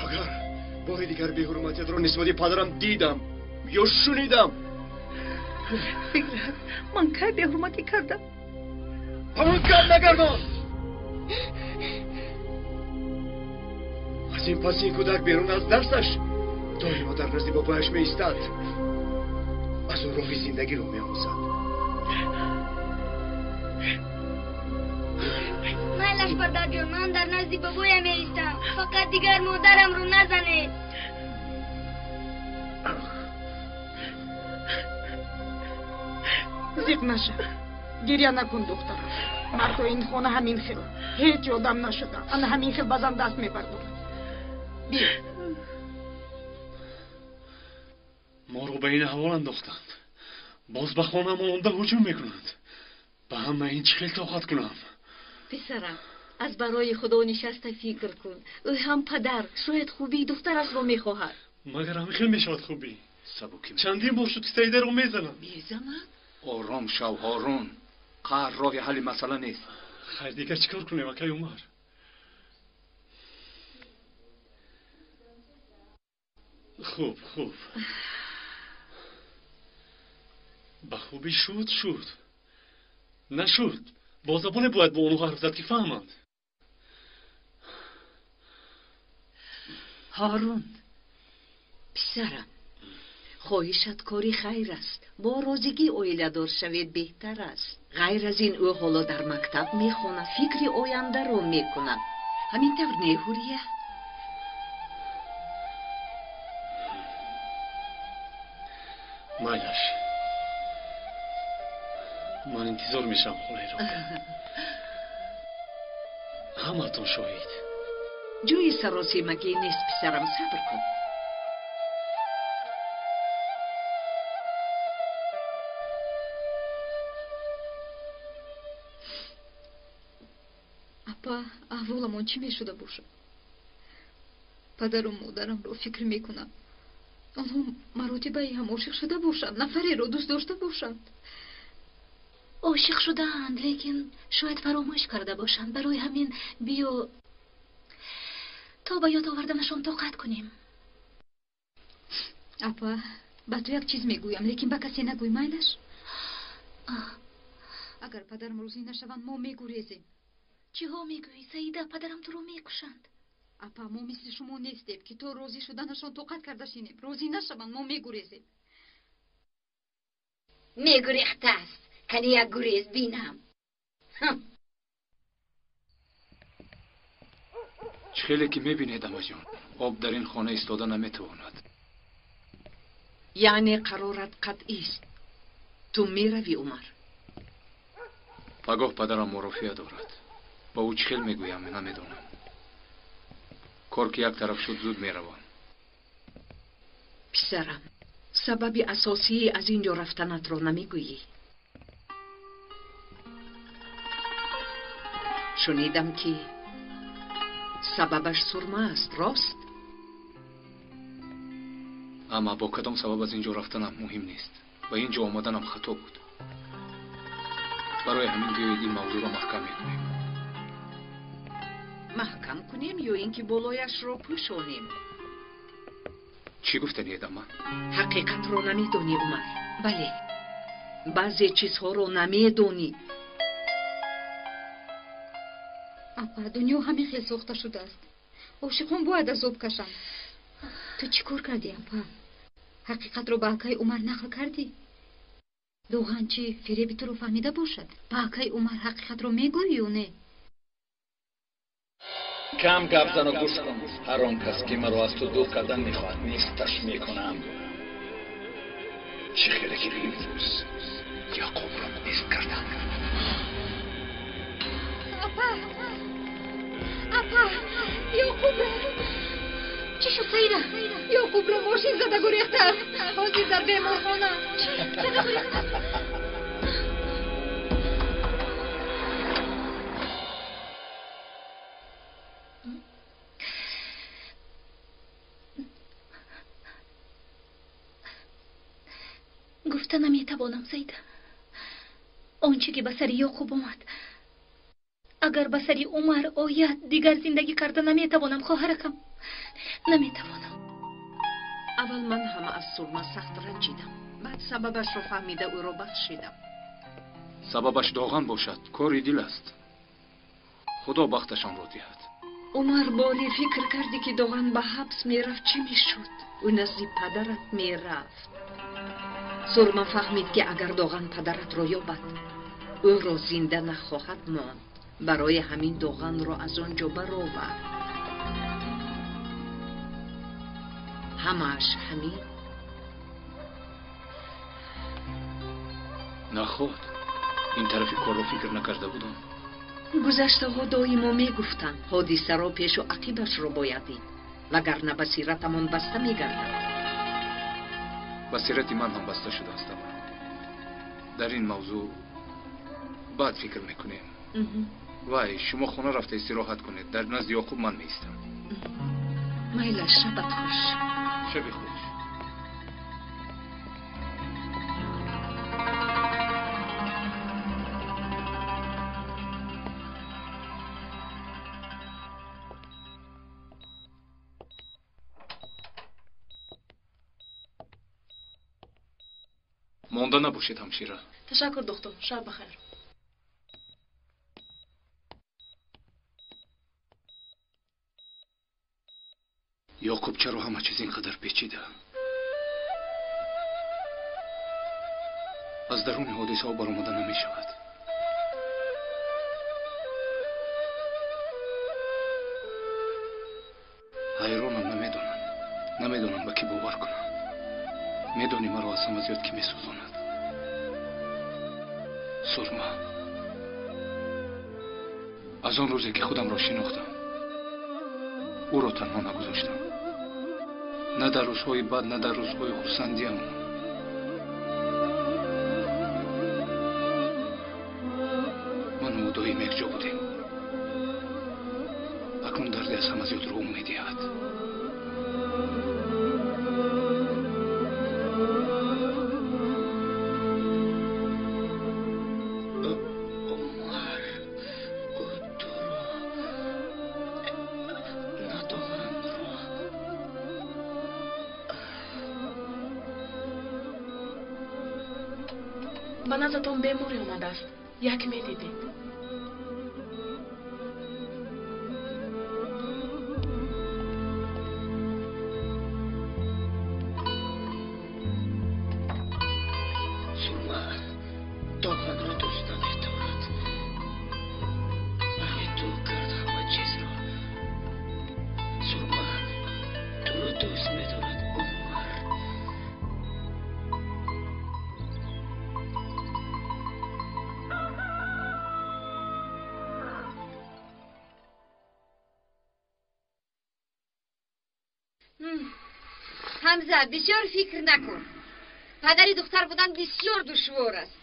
Speaker 3: Агар бори дигар беҳурматиятро нисбати падарам дидам ё шунидам.
Speaker 12: Фикрат, ман кай беҳурматӣ кардам?
Speaker 3: Ба ман гап нагардон. Аз ин пас ин кӯдак берун аз дарсаш доимо дар назди бобояш меистад. Аз ӯ роҳи зиндагиро меомӯзад.
Speaker 13: Майлаш, падарҷон, ман дар назди бобоям меистам. Фақат дигар модарамро назанед.
Speaker 16: Зиқ наша, гиря накун, духтарам. Мардои ин хона ҳамин хел. Ҳеҷ одам нашуда. Ана ҳамин хел ба зан даст мебардорад. Биё.
Speaker 7: Моро ба ин аҳвол андохтанд. Боз ба хонаамон омда ҳуҷум мекунанд. Ба ҳама ин чӣ хел тоқат кунам?
Speaker 10: Писарам, аз барои Худо нишаста фикр кун. Ӯ ҳам падар, шояд хубии духтарашро мехоҳад.
Speaker 7: Магар ҳамин хел мешавад хубӣ?
Speaker 5: Сабукӣ.
Speaker 7: Чандин бор шуд ки Саидаро мезанам.
Speaker 10: Мезанад?
Speaker 5: Ором шав, Ҳорун. Қаҳр роҳи ҳалли масъала нест.
Speaker 7: Хайр, дигар чӣ кор кунем, акай Умар? Хуб, хуб. Ба хубӣ шуд, шуд. Нашуд. Бо забоне бояд бо онҳо ҳарф зад ки фаҳманд.
Speaker 2: Ҳорун, писарам, хоҳишат кори хайр аст. Бо розигӣ оиладор шавед беҳтар аст. Ғайр аз ин ӯ ҳоло дар мактаб мехонад, фикри ояндаро мекунад. Ҳамин тавр не, Ҳурия?
Speaker 7: Майлаш. Ман интизор мешавам холаи Робия. Ҳамаатон шоҳид.
Speaker 2: Ҷои саросемагӣ нест, писарам, сабр кун.
Speaker 6: Апа, аҳволамон чӣ мешуда бошад? Падару модарамро фикр мекунам. Онҳо маротибае ҳам ошиқ шуда бошанд, нафареро дӯст дошта бошанд.
Speaker 10: Ошиқ шудаанд, лекин шояд фаромӯш карда бошанд. Барои ҳамин биё то ба ёд оварданашон тоқат кунем.
Speaker 6: Апа, ба ту як чиз мегӯям, лекин ба касе нагӯй, майлаш? Агар падарам розӣ нашаванд, мо мегурезем.
Speaker 10: Чиҳо мегӯӣ, Саида? Падарам туро мекушанд.
Speaker 6: Апа, мо мисли шумо нестем, ки то розӣ шуданашон тоқат карда шинем. Розӣ нашаванд, мо мегурезем.
Speaker 17: Мегурехтааст. Кани як гурез бинам.
Speaker 5: Чӣ хеле ки мебинед, амаҷон, об дар ин хона истода наметавонад.
Speaker 2: Яъне қарорат қатъист. Ту меравӣ, Умар?
Speaker 5: Пагоҳ падарам мурофиа дорад. Ба ӯ чӣ хел мегӯям, намедонам. Кор ки як тараф шуд, зуд меравам.
Speaker 2: Писарам, сабаби асосии аз ин ҷо рафтанатро намегӯӣ? Шунидам ки сабабаш сурма аст, рост?
Speaker 5: Амма бо кадом сабаб аз ин ҷо рафтанам муҳим нест. Ба ин ҷо омаданам хато буд. Барои ҳамин биёед ин мавзӯъро маҳкам мекунем.
Speaker 2: Маҳкам кунем ё ин ки болояшро пӯшонем?
Speaker 5: Чӣ гуфтаниед, амма?
Speaker 2: Ҳақиқатро намедонӣ, Умар. Бале, баъзе чизҳоро намедонӣ.
Speaker 6: Апа, дунё ҳамин хел сохта шудааст. Ошиқон бояд азоб кашанд. Ту чӣ кор кардӣ, апа? Ҳақиқатро ба акаи Умар нақл кардӣ? Доған чӣ фиреби туро фаҳмида бошад? Ба акаи Умар ҳақиқатро мегӯӣ ё не?
Speaker 4: Кам гап зану гӯш кун. Ҳар он кас ки маро аз ту дур кардан мехоҳад, несташ мекунам. Чӣ хеле ки имрӯз Яқубро нест кардам.
Speaker 6: Апа! Апа! Ёқубро! Чӣ шуд, Саида? Ёқубро мошин зада гурехтааст. Ҳозир дар беморхона. Чӣ? Зада гурехтааст? Гуфта наметавонам, Саида. Он чӣ ки ба сари Ёқуб омад, агар ба сари Умар ояд, дигар зиндагӣ карда наметавонам, хоҳаракам. Наметавонам.
Speaker 2: Аввал ман ҳама аз Сурма сахт ранҷидам. Баъд сабабашро фаҳмида ӯро бахшидам.
Speaker 5: Сабабаш доған бошад, кори дил аст. Худо бахташонро диҳад.
Speaker 2: Умар, боре фикр кардӣ ки Доған ба ҳабс мерафт, чӣ мешуд? Ӯ назди падарат мерафт. Сурма фаҳмид ки агар Доған падаратро ёбад, ӯро зинда нахоҳад монд. Барои ҳамин Доғанро аз он ҷо баровард. Ҳамааш ҳамин.
Speaker 5: Наход, ин тарафи корро фикр накарда будам.
Speaker 2: Гузаштаҳо доимо мегуфтанд, ҳодисаро пешу ақибашро бояд дид, вагарна басиратамон баста мегардад.
Speaker 5: Басирати ман ҳам баста шудааст. Дар ин мавзӯъ баъд фикр мекунем. Вай, шумо хона рафта истироҳат кунед. Дар назди Ёқуб ман меистам.
Speaker 2: Майлаш, шабат хуш.
Speaker 5: Шаби хуш. Монда набошед, ҳамшира.
Speaker 18: Ташаккур, доктор. Шаб бахайр.
Speaker 5: Ёқуб, чаро ҳама чиз ин қадар печида? Аз даруни ҳодисаҳо баромада намешавад. Ҳайронам, намедонам. Намедонам ба кӣ бовар кунам. Медонӣ маро аз ҳама зиёд кӣ месӯзонад? Сурма. Аз он рӯзе ки худамро шинохтам, ӯро танҳо нагузоштам. На дар рӯзҳои бад, на дар рӯзҳои хурсандиам. Ману ӯ доим якҷо будем. Акнун дарди аз ҳама зиёдро ӯ медиҳад.
Speaker 18: Ба наздатон беморе омадааст. Як медидед.
Speaker 9: Сурма Доғанро дӯст намедорад. Барои ту кард ҳама чизро. Сурма туро дӯст медорад, Умар.
Speaker 17: Ҳамза, бисёр фикр накун. Падари духтар будан бисёр душвор аст.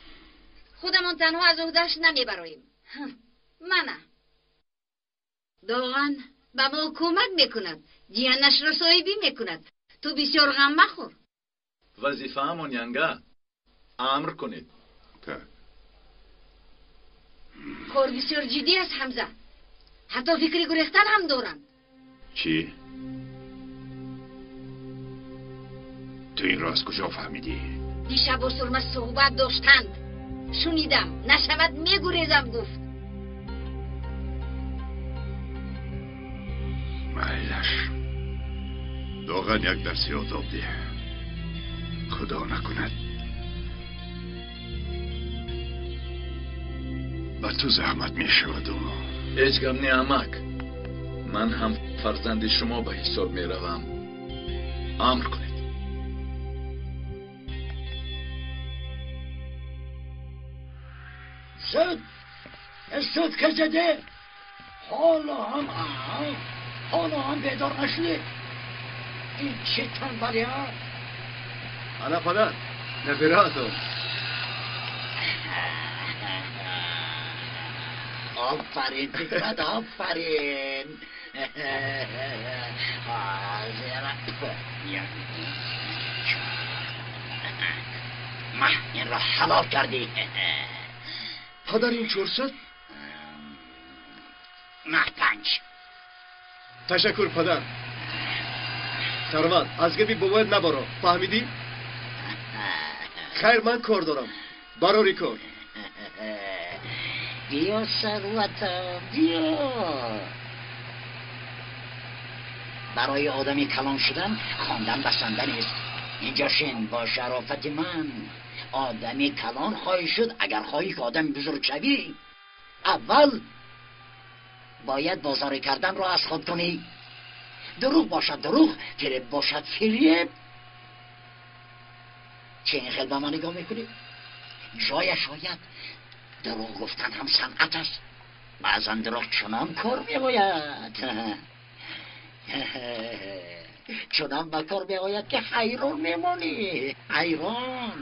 Speaker 17: Худамон танҳо аз уҳдааш намебароем. Мана. Доған ба мо кӯмак мекунад, ҷиянашро соҳибӣ мекунад. Ту бисёр ғам махӯр.
Speaker 4: Вазифаамон, янга. Амр кунед.
Speaker 8: Так.
Speaker 17: Кор бисёр ҷиддӣ аст, Ҳамза. Ҳатто фикри гурехтан ҳам доранд.
Speaker 8: Чӣ? Ту инро аз куҷо фаҳмидӣ?
Speaker 17: Дишаб бо Сурма суҳбат доштанд. Шунидам, нашавад мегурезам гуфт.
Speaker 8: Майлаш. Доған як дарси одоб деҳ. Худо накунад ба ту заҳмат мешаваду.
Speaker 4: Ҳеҷ гап не, амак. Ман ҳам фарзанди шумо ба ҳисоб меравам. Амр кунед.
Speaker 9: Зуд, зуд ки заде. Ҳоло ҳам бедор нашудӣ. Ин чӣ танбалӣ, ҳа?
Speaker 3: Ана падар, набираатон.
Speaker 9: Офарин, Фикрат, офарин. Ҳозир. Маҳ инро ҳалол кардӣ.
Speaker 3: Падар, ин 400?
Speaker 9: Маҳ 5.
Speaker 3: Ташаккур, падар. Сарват, аз гапи бобоят набаро, фаҳмидӣ? Хайр, ман кор дорам. Барори кор.
Speaker 9: Биё, сарватам, биё. Барои одами калон шудан хондан басанда нест. Инҷо шин бо шарофати ман. Одами калон хоҳӣ шуд, агар хоҳӣ ки одами бузург шавӣ, аввал бояд бозорӣ карданро аз худ кунӣ. Дурӯғ бошад дурӯғ, фиреб бошад фиреб. Чӣ ин хел ба ман нигоҳ мекунӣ? Ҷояш ояд. Дурӯғ гуфтан ҳам санъат аст. Баъзан дурӯғ чунон кор меояд. Чунон ба кор меояд ки ҳайрон мемонӣ. Ҳайрон.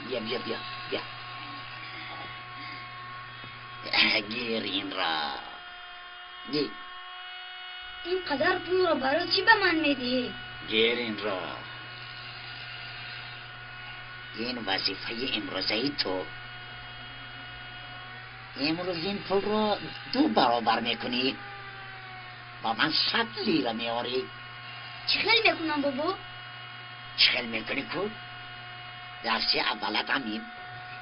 Speaker 9: Бия, бия, бия, бия. Гир инро. Гир.
Speaker 13: Ин қадар пулро барои чӣ ба ман медиҳӣ?
Speaker 9: Гир инро. Ин вазифаи имрӯзаи ту. Имрӯз ин пулро 2 баробар мекунӣ. Ба ман 100 лира меорӣ.
Speaker 13: Чӣ хел мекунам, бобо?
Speaker 9: Чӣ хел мекунӣ ку? Дарси аввалат ҳамин.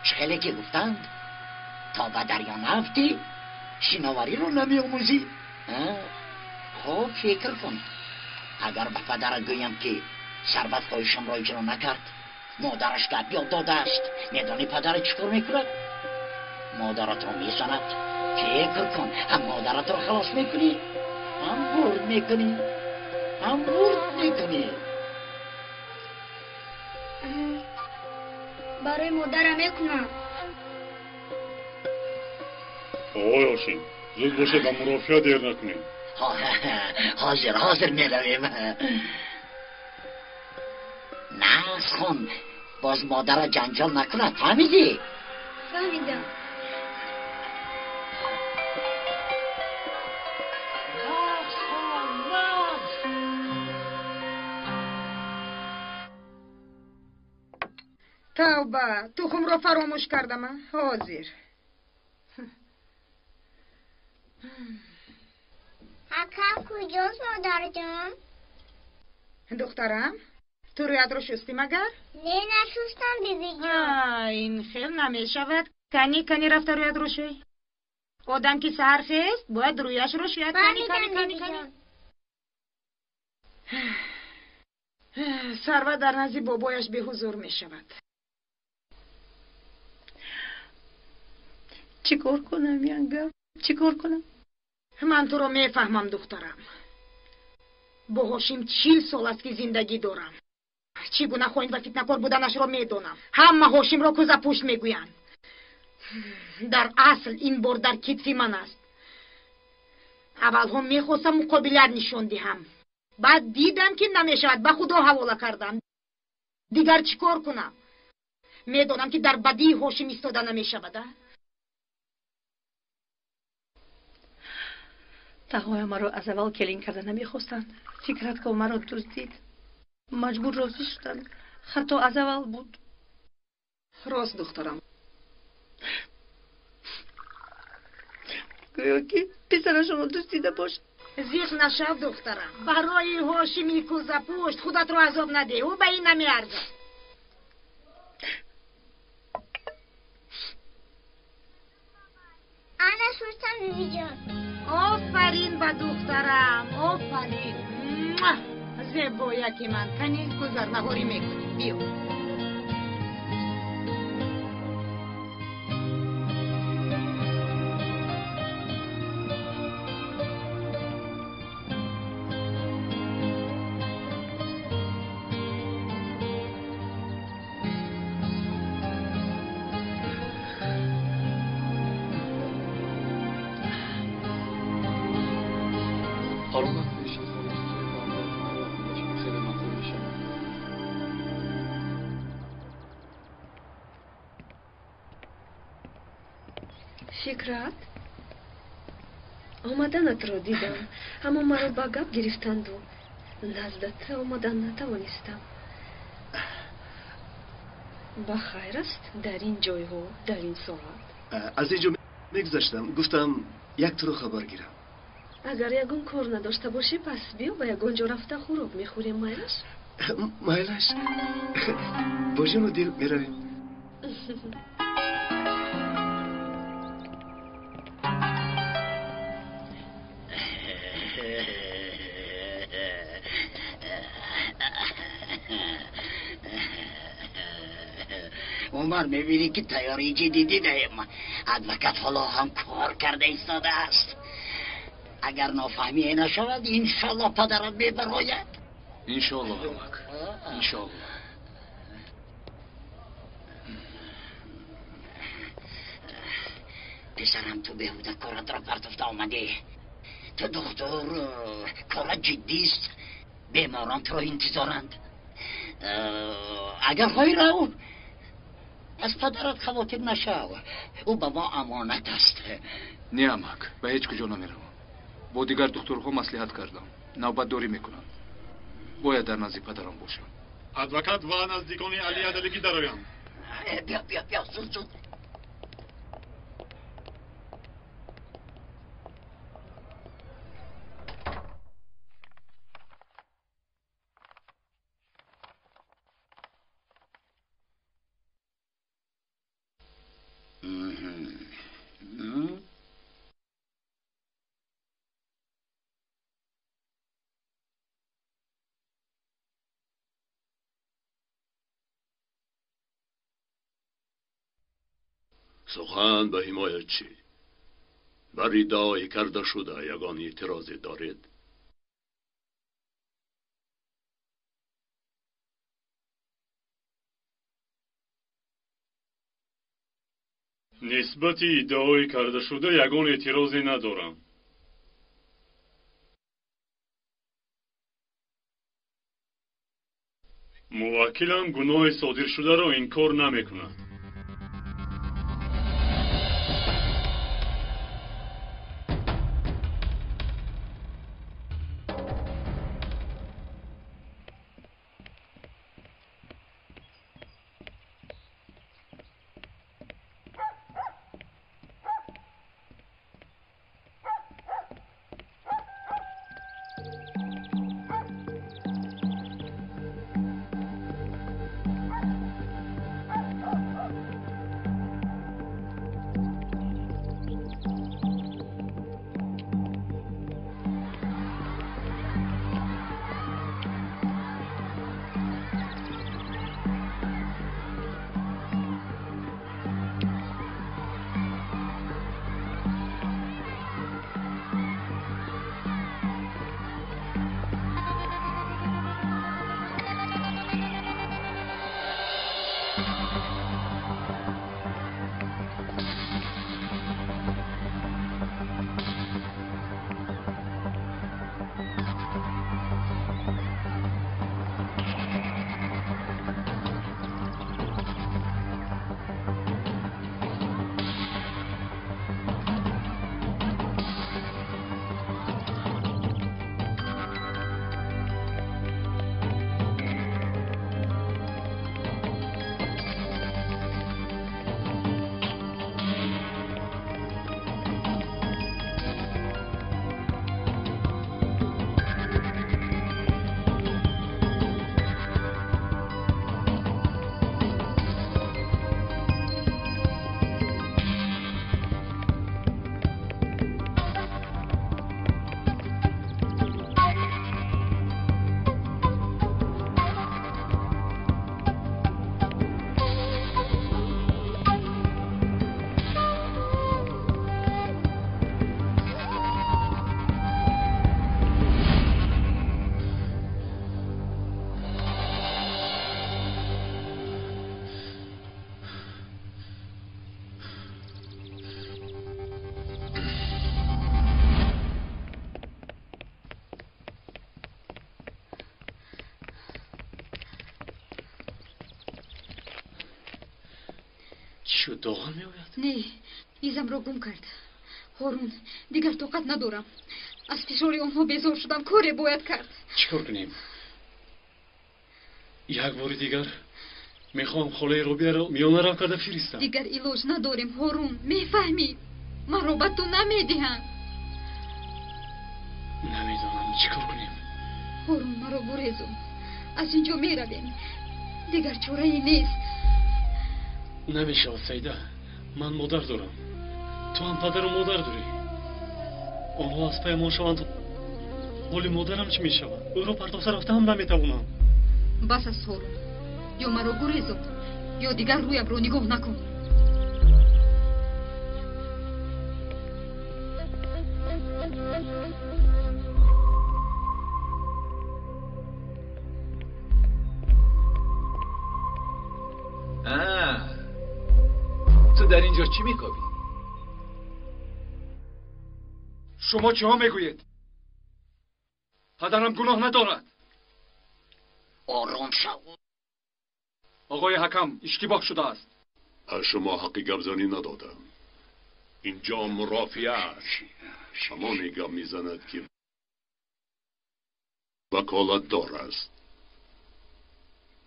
Speaker 9: Чӣ хеле ки гуфтанд, то ба дарё нафтӣ, шиновариро намеомӯзӣ. Хуб фикр кун. Агар ба падарат гӯям ки Сарват хоҳишамро иҷро накард, модараш гап ёд додааст. Медонӣ падарат чӣ кор мекунад? Модаратро мезанад. Фикр кун, ҳам модаратро халос мекунӣ, ҳам бурд мекунӣ, ҳам бурд мекунӣ.
Speaker 13: Барои модарам мекунам.
Speaker 19: Оғои Ҳошим, зуд бошед, ба мурофиа дер накунем.
Speaker 9: Ҳозир, ҳозир меравем. Нағз хон, боз модарат ҷанҷол накунад, фаҳмидӣ?
Speaker 13: Фаҳмидам.
Speaker 9: Нағз хон, нағз.
Speaker 16: Тавба, тухмро фаромӯш кардам. Ҳозир.
Speaker 13: Акам куҷост, модарҷон?
Speaker 16: Духтарам, ту рӯятро шустӣ магар?
Speaker 13: Не, нашустам, бибиҷон.
Speaker 16: Ин хел намешавад. Кани, кани рафта рӯятро шӯй. Одам ки саҳар хест, бояд рӯяшро шӯяд. Кани, кани, кани, кани. Сарват дар назди бобояш беҳузур мешавад.
Speaker 12: Чӣ кор кунам, янга? Чӣ кор кунам?
Speaker 16: Ман туро мефаҳмам, духтарам. Бо Ҳошим 40 сол аст ки зиндагӣ дорам. Чӣ гуна хоин ва фитнакор буданашро медонам. Ҳама Ҳошимро кӯзапушт мегӯянд. Дар асл ин бор дар китфи ман аст. Аввалҳо мехостам муқобилият нишон диҳам. Баъд дидам ки намешавад, ба худо ҳавола кардам. Дигар чӣ кор кунам? Медонам ки дар бадии Ҳошим истода намешавад.
Speaker 12: Тағоя маро аз аввал келин карда намехостанд. Фикрат ко маро дуздид. Маҷбур розӣ шудам. Хато аз аввал буд.
Speaker 2: Рост, духтарам.
Speaker 12: Гӯё ки писарашонро дуздида бошад.
Speaker 16: Зиқ нашав, духтарам. Барои Ҳошими кӯзапушт худатро азоб надеҳ. Ӯ ба ин намеарзад.
Speaker 13: Ана шустам, бибиҷон.
Speaker 16: Офарин ба духтарам, офарин. Зебояки ман, кани гузарнаҳорӣ мекунӣ. Биё.
Speaker 18: Фикрат, омаданатро дидам, аммо маро ба гап гирифтанду наздат омадан натавонистам. Ба хайр аст дар ин ҷойҳо, дар ин соат?
Speaker 3: Аз ин ҷо мегузаштам, гуфтам як туро хабар гирам.
Speaker 18: Агар ягон кор надошта бошӣ, пас биё ба ягон ҷо рафта хӯрок мехӯрем, майлаш?
Speaker 3: Майлаш. Бо ҷону дил меравем.
Speaker 9: Умар, мебинӣ ки тайёрии ҷиддӣ дидаем. Адвокат ҳоло ҳам кор карда истодааст. Агар нофаҳмие нашавад, иншоллоҳ падарат мебарояд.
Speaker 5: Иншоллоҳ, амак, иншоллоҳ.
Speaker 9: Писарам, ту беҳуда коратро партофта омадӣ. Ту духтур, корат ҷиддист. Беморон туро интизоранд. Агар хоҳӣ рав, аз падарат хавотир нашав. Ӯ ба мо амонат аст.
Speaker 5: Не, амак, ба ҳеҷ куҷо намеравам. Бо дигар духтурҳо маслиҳат кардам. Навбатдорӣ мекунанд. Бояд дар назди падарам бошам.
Speaker 19: Адвокат ва наздикони Али Адаликӣ дароянд.
Speaker 9: Биё, биё, биё, зуд, зуд.
Speaker 8: Сухан ба ҳимоят чӣ? Бар иддаои карда шуда ягон эътирозе доред?
Speaker 19: Нисбати иддаои кардашуда ягон эътирозе надорам. Муваккилам гуноҳи содиршударо инкор намекунад.
Speaker 7: Чӣ шуд, доған меояд?
Speaker 6: Не, изамро гум кард. Ҳорун, дигар тоқат надорам. Аз фишори онҳо безор шудам, коре бояд кард.
Speaker 7: Чӣ кор кунем? Як бори дигар мехоҳам холаи Робияро миёнарав карда фиристам.
Speaker 6: Дигар илоҷ надорем, Ҳорун, мефаҳмӣ? Маро ба ту намедиҳанд.
Speaker 7: Намедонам чӣ кор кунем.
Speaker 6: Ҳорун, маро гурезон. Аз ин ҷо меравем. Дигар чорае нест.
Speaker 7: Намешавад, Саида. Ман модар дорам. Ту ҳам падару модар дорӣ. Онҳо аз паймон шаванд, ҳоли модарам чӣ мешавад? Ӯро партофта рафта ҳам наметавонам.
Speaker 6: Бас аст, Ҳорун. Ё маро гурезон, ё дигар рӯямро нигоҳ накун.
Speaker 4: Ту дар ин ҷо чӣ мекобӣ?
Speaker 5: Шумо чиҳо мегӯед? Падарам гуноҳ надорад.
Speaker 9: Ором шав.
Speaker 5: Оғои ҳакам, иштибоҳ шудааст.
Speaker 8: Аз шумо ҳаққи гапзанӣ надодам. Инҷо мурофиа аст. Ҳамоне гап мезанад, ки ваколатдор аст.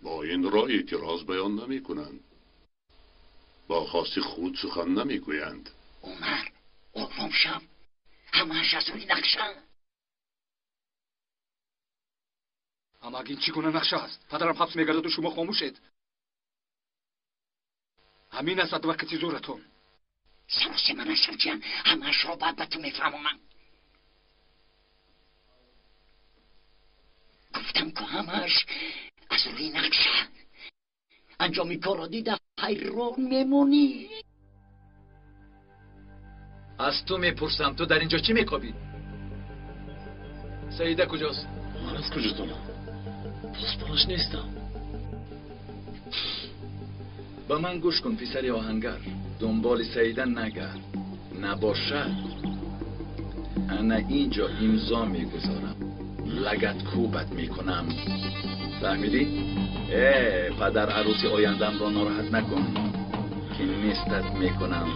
Speaker 8: Бо ин ро эътироз баён намекунанд. Бо хости худ сухан намегӯянд.
Speaker 9: Умар, ором шав. Ҳамааш аз рӯи нақша.
Speaker 5: Аммо ин чӣ гуна нақша аст? Падарам ҳабс мегардаду шумо хомӯшед. Ҳамин аст адвокати зӯратон.
Speaker 9: Саросема нашав, ҷан. Ҳамаашро баъд ба ту мефаҳмонам. Гуфтам ку ҳамааш аз рӯи нақша. Анҷоми корро дида ҳайрон мемонӣ.
Speaker 4: Аз ту мепурсам, ту дар ин ҷо чӣ мекобӣ? Саида куҷост?
Speaker 7: Ман аз куҷо донам? Посбонаш нестам.
Speaker 4: Ба ман гӯш кун, писари оҳангар. Дунболи Саида нагард. Набошад, ана ин ҷо имзо мегузорам. Лагаткӯбат мекунам. Фаҳмидӣ? Э, падар арӯси ояндамро нороҳат накун, ки нестат мекунам.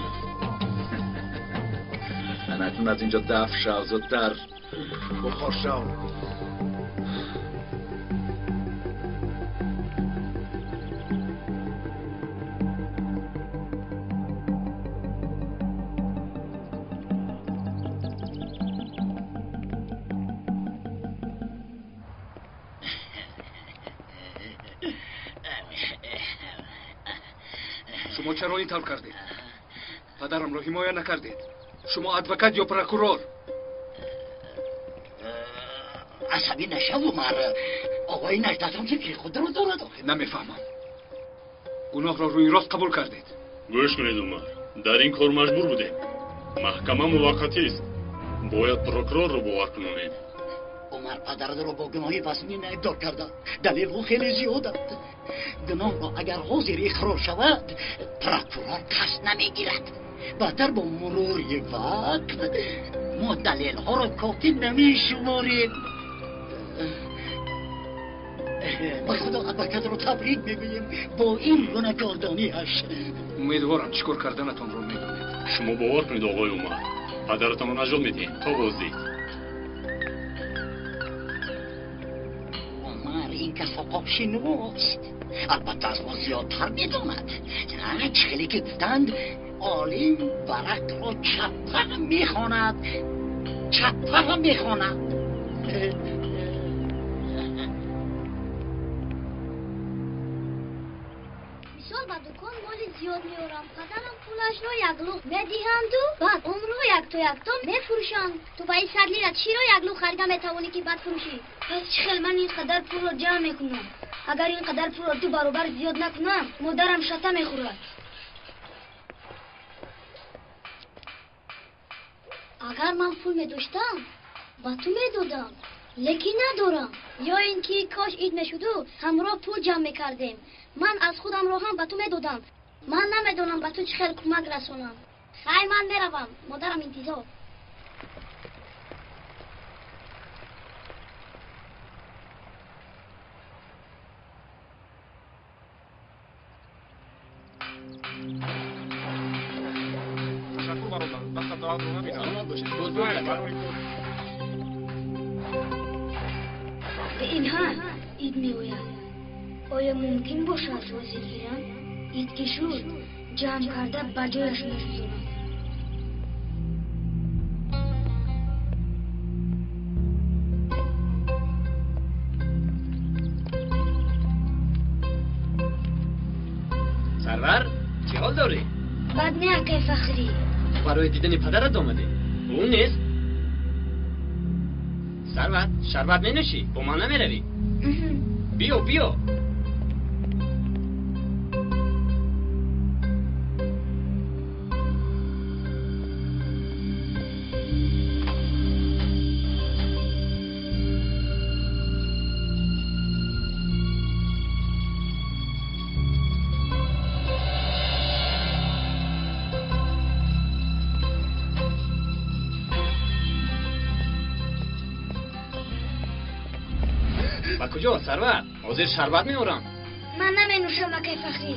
Speaker 4: Ана акнун аз ин ҷо дафт шав, зудтар. Бухор шав.
Speaker 5: Шумо чаро ин тавр кардед? Падарамро ҳимоя накардед. Шумо адвокат ё прокурор?
Speaker 9: Асабӣ нашав, Умар. Оғои Наҷдатон фикри худро дорад.
Speaker 5: Намефаҳмам. Гуноҳро рӯи рост қабул кардед.
Speaker 19: Гӯш кунед, Умар. Дар ин кор маҷбур будем. Маҳкама муваққатист. Бояд прокурорро бовар кунонем.
Speaker 9: Умар падаратро бо гуноҳи вазнин айбдор карда. Далелҳо хеле зиёданд. Гуноҳро агар ҳозир иқрор шавад, прокурор қасд намегирад. Баъдтар бо мурури вақт мо далелҳоро кофӣ намешуморем. Ба худо адвокатро табрик мегӯем бо ин гунаҳкордониаш.
Speaker 5: Умедворам чӣ кор карданатонро медонед.
Speaker 19: Шумо бовар кунед, оғои Умар, падаратонро наҷот медиҳем то боздид.
Speaker 9: Умар, ин кас ҳуқуқшиност. Албатта аз мо зиёдтар медонад. Чӣ хеле ки гуфтанд, олим варақро чаппа мехонад. Чаппа мехонад.
Speaker 13: Мисол ба дукон моли зиёд меорам. Падарам пулашро яклух медиҳанду баъд онро якто-якто мефурӯшанд. Ту ба ин 100 лира чиро яклух харида метавонӣ, ки баъд фурӯшӣ? Пас чӣ хел ман ин қадар пулро ҷамъ мекунам? Агар ин қадар пулро ду баробар зиёд накунам, модарам шата мехӯрад. Агар ман пул медоштам, ба ту медодам, лекин надорам. Ё ин ки кош ид мешуду ҳамроҳ пул ҷамъ мекардем. Ман аз худамро ҳам ба ту медодам. Ман намедонам ба ту чӣ хел кӯмак расонам. Хай, ман меравам, модарам интизор.
Speaker 15: Саломат бошед. Боз биёед.
Speaker 13: Инҳа ид меояд. Оё мумкин бошад розӣ гирам? Ид ки шуд, ҷамъ карда ба ҷояш мегузорам.
Speaker 15: Сарвар, чӣ ҳол дорӣ?
Speaker 13: Бад не, акай Фахрӣ.
Speaker 15: Барои дидани падарат омадӣ? Ӯ нест. Сарвар, шарбат менӯшӣ? Бо ман намеравӣ? Биё, биё. Ба куҷо, Сарвар? Ҳозир шарбат меорам.
Speaker 13: Ман наменӯшам, акай Фахрӣ.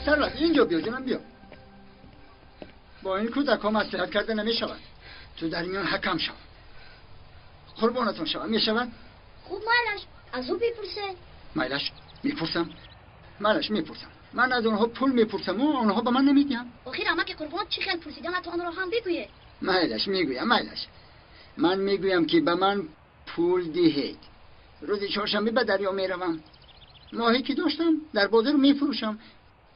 Speaker 1: Сарват, инҷо биё, ҷонам, биё. Бо ин кӯдакҳо маслиҳат карда намешавад. Ту дар миён ҳакам шав. Қурбонатон шавам, мешавад?
Speaker 13: Хуб, майлаш, аз ӯ бипурсед.
Speaker 1: Майлаш, мепурсам. Майлаш, мепурсам. Ман аз онҳо пул мепурсам, онҳо ба ман намедиҳанд.
Speaker 13: Охир амаки Қурбон чӣ хел пурсиданат онро ҳам бигӯед.
Speaker 1: Майлаш, мегӯям, майлаш. Ман мегӯям ки ба ман пул диҳед. Рӯзи чоршанбе ба дарё меравам. Моҳе ки доштам дар бозор мефурӯшам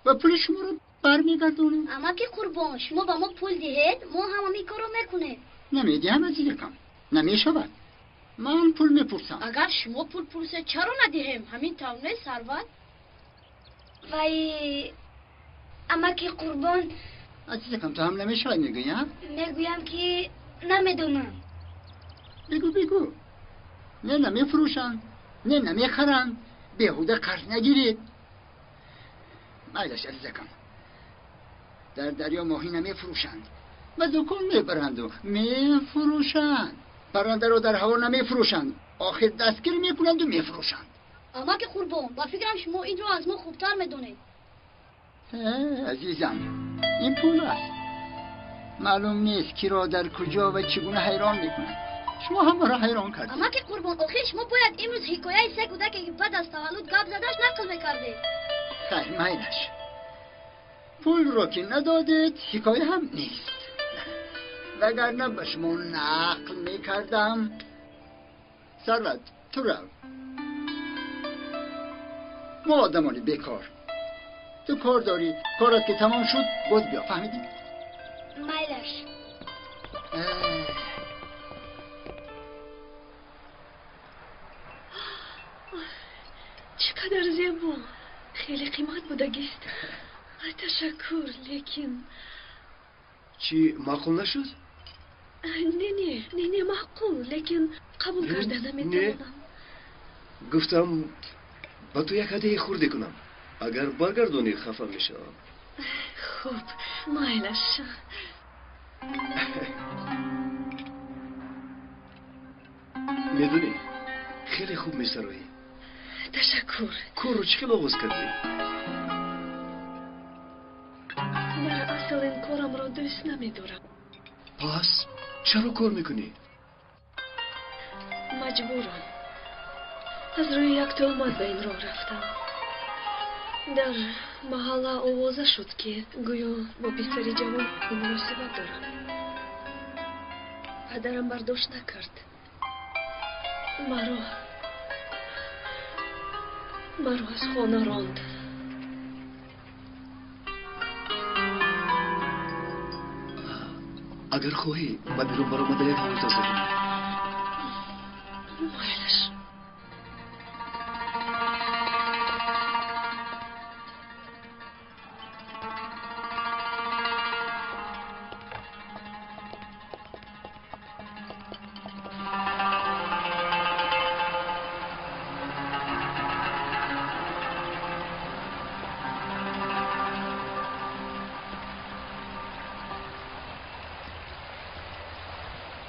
Speaker 1: ва пули шуморо бармегардонам.
Speaker 13: Амаки Қурбон, шумо ба мо пул диҳед, мо ҳам ҳамин корро мекунем.
Speaker 1: Намедиҳам, азизакам. Намешавад. Ман пул мепурсам.
Speaker 13: Агар шумо пул пурсед, чаро надиҳем? Ҳамин тавр нест, Сарват? Вай, амаки Қурбон.
Speaker 1: Азизакам, ту ҳам намешавад мегӯӣ, ҳа?
Speaker 13: Мегӯям ки намедонам.
Speaker 1: Бигӯ, бигӯ. Не намефурӯшанд, не намехаранд. Беҳуда қарз нагиред. Майлаш, азизакам. Дар дарё моҳӣ намефурӯшанд. Ба дукон мебаранду мефурӯшанд. Паррандаро дар ҳаво намефурӯшанд. Охир дастгир мекунанду мефурӯшанд.
Speaker 13: Амаки Қурбон, ба фикрам шумо инро аз мо хубтар медонед.
Speaker 1: Азизам, ин пул аст. Маълум нест киро дар куҷо ва чӣ гуна ҳайрон мекунад. Шумо ҳамаро ҳайрон кардед.
Speaker 13: Амаки Қурбон, охир шумо бояд имрӯз ҳикояи се кӯдаке ки баъд аз таваллуд гап задаш нақл мекардед.
Speaker 1: Хайр, майлаш. Пулро ки надодед, ҳикоя ҳам нест. Вагарна ба шумо нақл мекардам. Сарват, ту рав. Мо одамони бекор. Ту кор дорӣ, корат ки тамом шуд, боз биё, фаҳмидӣ?
Speaker 13: Майлаш.
Speaker 18: Чӣ қадар зебо! Хеле қимат будагист. Ташаккур, лекин
Speaker 3: Чӣ, маъқул нашуд?
Speaker 18: Не, не, не, не, маъқул, лекин қабул карда наметавонам.
Speaker 3: Гуфтам ба ту як ҳадияи хурде кунам. Агар баргардонӣ, хафа мешавам.
Speaker 18: Хуб, майлаш.
Speaker 3: Медонӣ, хеле хуб месароӣ.
Speaker 18: Ташаккур.
Speaker 3: Корро чӣ хел оғоз кардӣ?
Speaker 18: Дар асл ин корамро дӯст намедорам.
Speaker 3: Пас чаро кор мекунӣ?
Speaker 18: Маҷбурам. Аз рӯи як тӯҳмат ба ин роҳ рафтам. Дар маҳалла овоза шуд, ки гӯё бо писари ҷавон муносибат дорам. Падарам бардошт накард. Маро аз хона ронд.
Speaker 3: Агар хоҳӣ, ба берун баромада як ҳаво тоза кунем.
Speaker 18: Майлаш.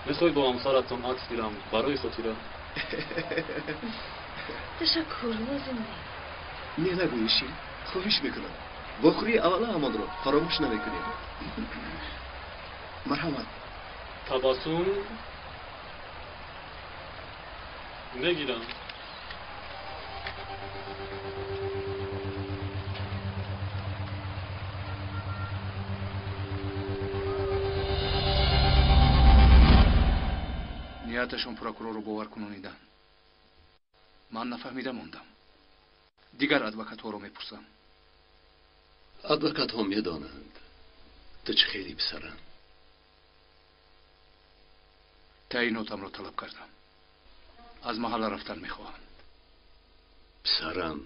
Speaker 7: Мехоҳед бо ҳамсаратон акс гирам барои хотира?
Speaker 18: Ташаккур, лозим не.
Speaker 3: Не нагӯӣ, Ширин, хоҳиш мекунам. Вохӯрии аввалаамонро фаромӯш намекунем. Марҳамат.
Speaker 7: Табассум мегирам.
Speaker 5: Нияташон прокурорро бовар кунонидан. Ман нафаҳмида мондам. Дигар адвокатҳоро мепурсам.
Speaker 3: Адвокатҳо медонанд ту чӣ хеле писарам.
Speaker 5: Таъинотамро талаб кардам. Аз маҳалла рафтан мехоҳам.
Speaker 3: Писарам,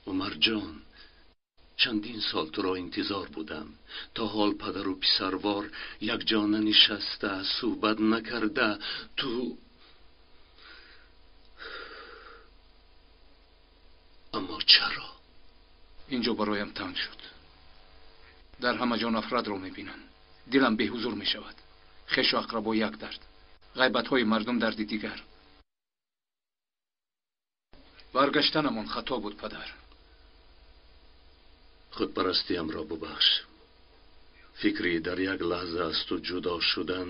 Speaker 3: Умарҷон, чандин сол туро интизор будам. То ҳол падару писарвор якҷо нанишаста, суҳбат накарда. Ту аммо чаро?
Speaker 5: Инҷо бароям танг шуд. Дар ҳама ҷо нафратро мебинам. Дилам беҳузур мешавад. Хешу ақрабо як дард, ғайбатҳои мардум дарди дигар. Баргаштанамон хато буд, падар.
Speaker 3: Худпарастиамро бубахш. Фикри дар як лаҳза аз ту ҷудо шудан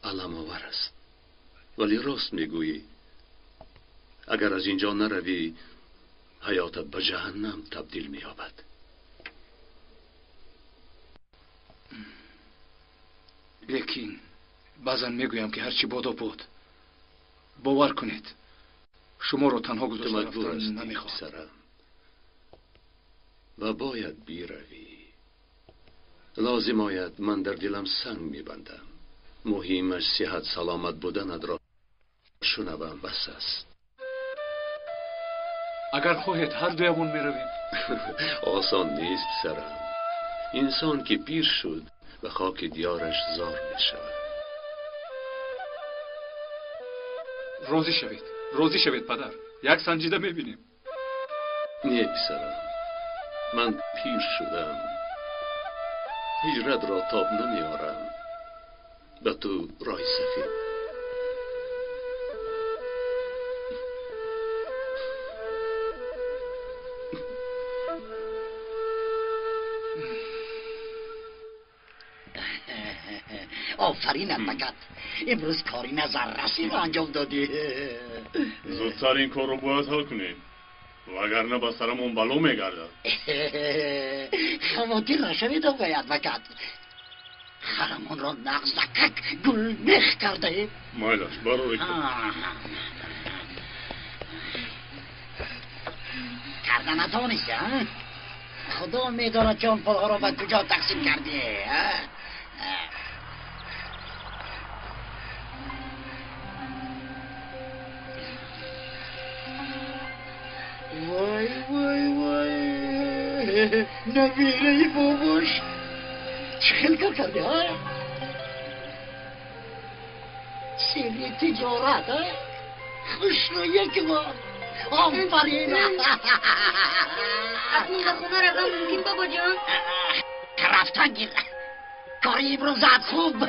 Speaker 3: аламовар аст. Вале рост мегӯӣ, агар аз инҷо наравӣ, ҳаётат ба ҷаҳаннам табдил меёбад.
Speaker 5: Лекин баъзан мегӯям ки ҳарчи бодо бод, бовар кунед, шуморо танҳо гузошта рафтан намехоҳам.
Speaker 3: Ва бояд биравӣ. Лозим ояд ман дар дилам санг мебандам. Муҳимаш сиҳат саломат буданатро шунавам, бас аст.
Speaker 5: Агар хоҳед ҳар дуямон меравем.
Speaker 3: Осон нест, писарам. Инсон ки пир шуд, ба хоки диёраш зор мешавад.
Speaker 5: Розӣ шавед, розӣ шавед, падар. Як санҷида мебинем.
Speaker 3: Не, писарам, ман пир шудам. Ҳиҷратро тоб намеорам. Ба ту роҳи сафед.
Speaker 9: آفرین адвокат. Имрӯз кори назаррасиро анҷом додӣ.
Speaker 19: Зудтар ин корро бояд ҳал кунем, вагарна ба сарамон бало мегардад.
Speaker 9: Хавотир нашавед, оғои адвокат. Харамонро нағзакак гулмех кардаем.
Speaker 19: Майлаш, барори кун.
Speaker 9: Карда натавонисти, а? Худо медонад, ки он пулҳоро ба куҷо тақсим кардӣ, а? Вой, вой, вой, набираи бобош, чӣ хел кор кардӣ, а? Сирри тиҷорат, а? Хушро як бор. Офарин!
Speaker 13: Акнун ба хона равам мумкин, бобоҷон?
Speaker 9: Рафтан гир. Кори имрӯзат хуб.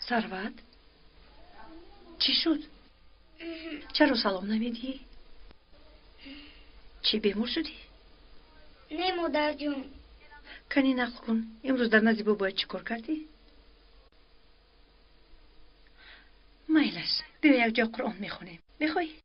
Speaker 12: Сарват, чӣ шуд? Чаро салом намедиҳӣ? Чӣ, бемор шудӣ?
Speaker 13: Не, модарҷон.
Speaker 12: Кани нақл кун, имрӯз дар назди бобоят чӣ кор кардӣ? Майлаш, биё якҷо Қуръон мехонем. Мехоҳӣ?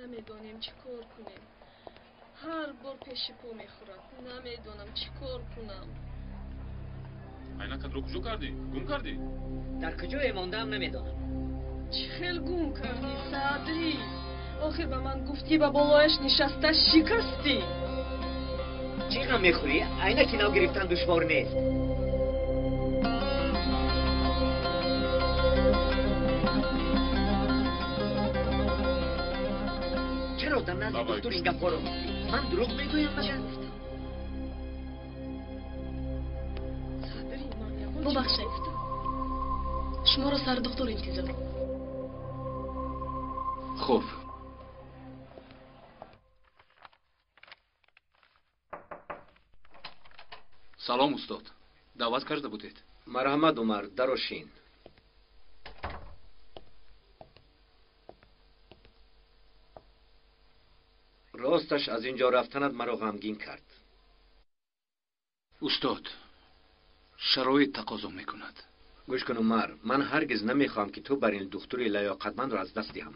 Speaker 18: Намедонем чӣ кор кунем. Ҳар бор пеши по мехӯрад. Намедонам чӣ кор кунам.
Speaker 14: Айнакатро куҷо кардӣ? Гум кардӣ?
Speaker 2: Дар куҷое мондаам намедонам.
Speaker 18: Чӣ хел гум кардӣ, Садрӣ? Охир ба ман гуфтӣ ба болояш нишаста шикастӣ.
Speaker 2: Чӣ ғам мехӯрӣ? Айнаки нав гирифтан душвор нест. Чаро дар назди духтур ин гапҳоро гуфтӣ? Ман дурӯғ мегӯям магар?
Speaker 6: Бубахшед, шуморо сардухтур интизор.
Speaker 5: Хуб. Салом, устод. Даъват карда будед?
Speaker 20: Марҳамат, Умар, дарошин. Росташ аз ин ҷо рафтанат маро ғамгин кард.
Speaker 5: Устод, шароит тақозо мекунад.
Speaker 20: Гӯш кун, Умар, ман ҳаргиз намехоҳам ки ту бар ин духтури лаёқатмандро аз даст диҳам.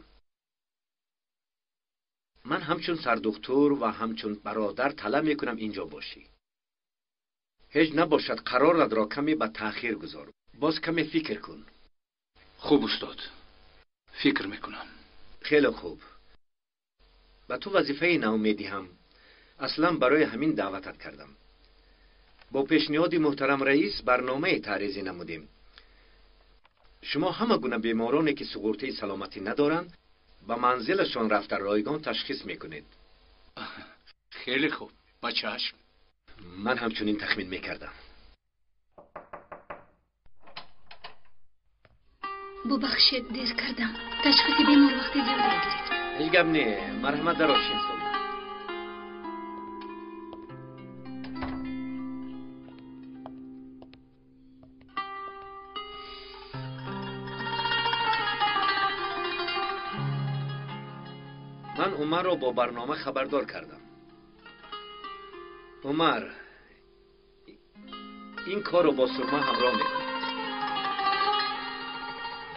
Speaker 20: Ман ҳамчун сардухтур ва ҳамчун бародар талаб мекунам ин ҷо бошӣ. Ҳеҷ набошад қароратро каме ба таъхир гузор. Боз каме фикр кун.
Speaker 5: Хуб, устод, фикр мекунам.
Speaker 20: Хеле хуб. Ба ту вазифаи нав медиҳам. Аслан барои ҳамин даъватат кардам. Бо пешниҳоди муҳтарам раис барномае таъризӣ намудем. Шумо ҳама гуна бемороне ки суғуртаи саломатӣ надоранд, ба манзилашон рафта ройгон ташхис мекунед.
Speaker 5: Хеле хуб, ба чашм.
Speaker 20: Ман ҳамчунин тахмин мекардам.
Speaker 6: Бубахшед, дер кардам. Ташхиси бемор вақти зиёде гирифт.
Speaker 20: Ҳеҷ гап не, марҳамат дарошин Сулма. Ман Умарро бо барнома хабардор кардам. Умар, ин корро бо Сурма ҳамроҳ мекунад.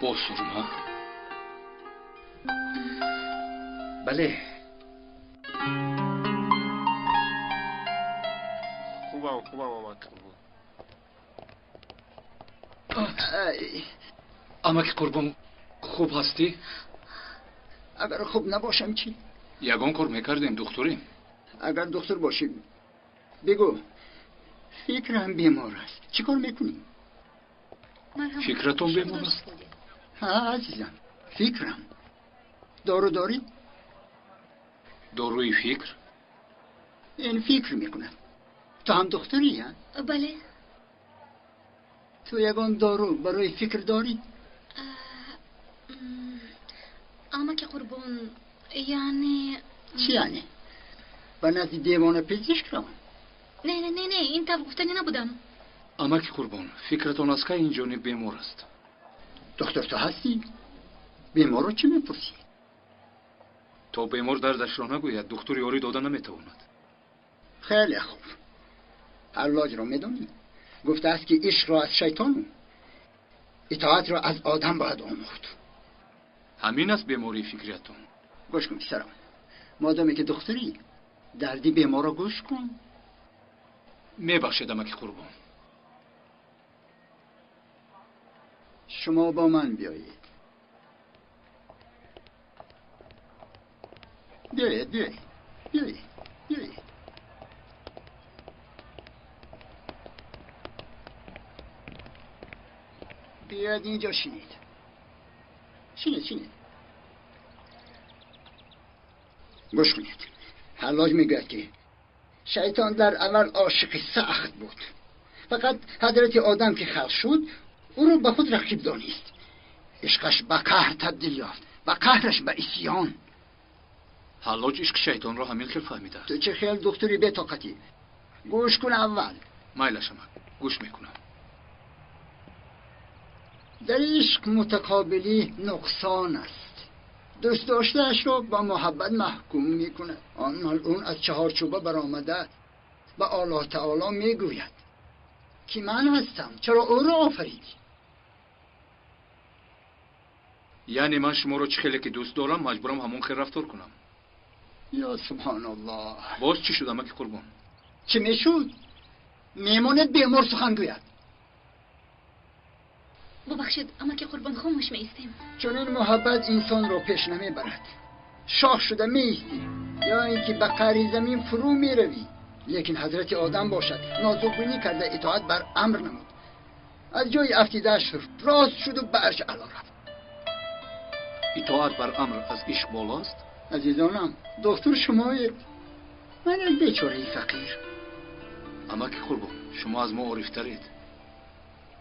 Speaker 5: Бо Сурма?
Speaker 20: Бале.
Speaker 14: Хубам, хубам, амаки Қурбон.
Speaker 5: Амаки Қурбон, хуб ҳастӣ?
Speaker 1: Агар хуб набошам чӣ?
Speaker 5: Ягон кор мекардем, духтурем.
Speaker 1: Агар духтур бошӣ, бигӯ, фикрам бемор аст. Чӣ кор мекунӣ?
Speaker 5: Фикратон бемор аст?
Speaker 1: Ҳа, азизам, фикрам. Дору дорӣ?
Speaker 5: Доруи фикр?
Speaker 1: Ин фикр мекунад. Ту ҳам духтурӣ, ҳа?
Speaker 6: Бале.
Speaker 1: Ту ягон дору барои фикр дорӣ?
Speaker 6: Амаки Қурбон, яъне...
Speaker 1: Чӣ яъне? Ба назди девона пизишк равам?
Speaker 6: Не, не, не, не, ин тавр гуфтанӣ набудам.
Speaker 5: Амаки Қурбон, фикратон аз кай ин ҷониб бемор аст?
Speaker 1: Доктор ту ҳастӣ? Беморро чӣ мепурсӣ?
Speaker 5: То бемор дардашро нагӯяд, духтур ёрӣ дода наметавонад.
Speaker 1: Хеле хуб. Ҳаллоҷро медонӣ? Гуфтааст ки ишқро аз шайтону итоатро аз одам бояд омӯхт.
Speaker 5: Ҳамин аст бемории фикриятон.
Speaker 1: Гӯш кун, писарам. Модоме ки духтурӣ, дарди беморро гӯш кун.
Speaker 5: Мебахшед, амаки Қурбон.
Speaker 1: Шумо бо ман биёед. Биёед, биёед, биёед, биёед. Биёед инҷо шинед. Шинед, шинед. Гӯш кунед. Ҳаллоҷ мегӯяд ки шайтон дар аввал ошиқи сахт буд. Фақат ҳазрати одам ки халқ шуд, ӯро ба худ рақиб донист. Ишқаш ба қаҳр табдил ёфт ва қаҳраш ба исьён.
Speaker 5: Ҳаллоҷ ишқи шайтонро ҳамин хел фаҳмидааст.
Speaker 1: Ту чӣ хел духтури бетоқатӣ? Гӯш кун аввал.
Speaker 5: Майлаш, амак, гӯш мекунам.
Speaker 1: Дар ишқ мутақобилӣ нуқсон аст. Дӯст доштаашро ба муҳаббат маҳкум мекунад. Он малъун аз чаҳорчӯба баромада ба Аллоҳ таоло мегӯяд ки ман ҳастам, чаро ӯро офаридӣ?
Speaker 5: Яъне ман шуморо чӣ хеле ки дӯст дорам, маҷбурам ҳамон хел рафтор кунам.
Speaker 1: Ё субҳоналлоҳ.
Speaker 5: Боз чӣ шуд, амаки Қурбон?
Speaker 1: Чӣ мешуд? Мемонад бемор сухан гӯяд.
Speaker 6: Бубахшед, амаки Қурбон, хомӯш меистем.
Speaker 1: Чунин муҳаббат инсонро пеш намебарад. Шоҳ шуда меистӣ ё ин ки ба қаъри замин фурӯ меравӣ. Лекин ҳазрати Одам бошад нозукбинӣ карда итоат бар амр намуд. Аз ҷои афтидааш рост шуду ба арши аъло рафт.
Speaker 5: Итоат бар амр аз ишқ болост?
Speaker 1: Азизонам, доктор шумоед. Ман як бечораи фақир.
Speaker 5: Амаки Қурбон, шумо аз мо орифтаред.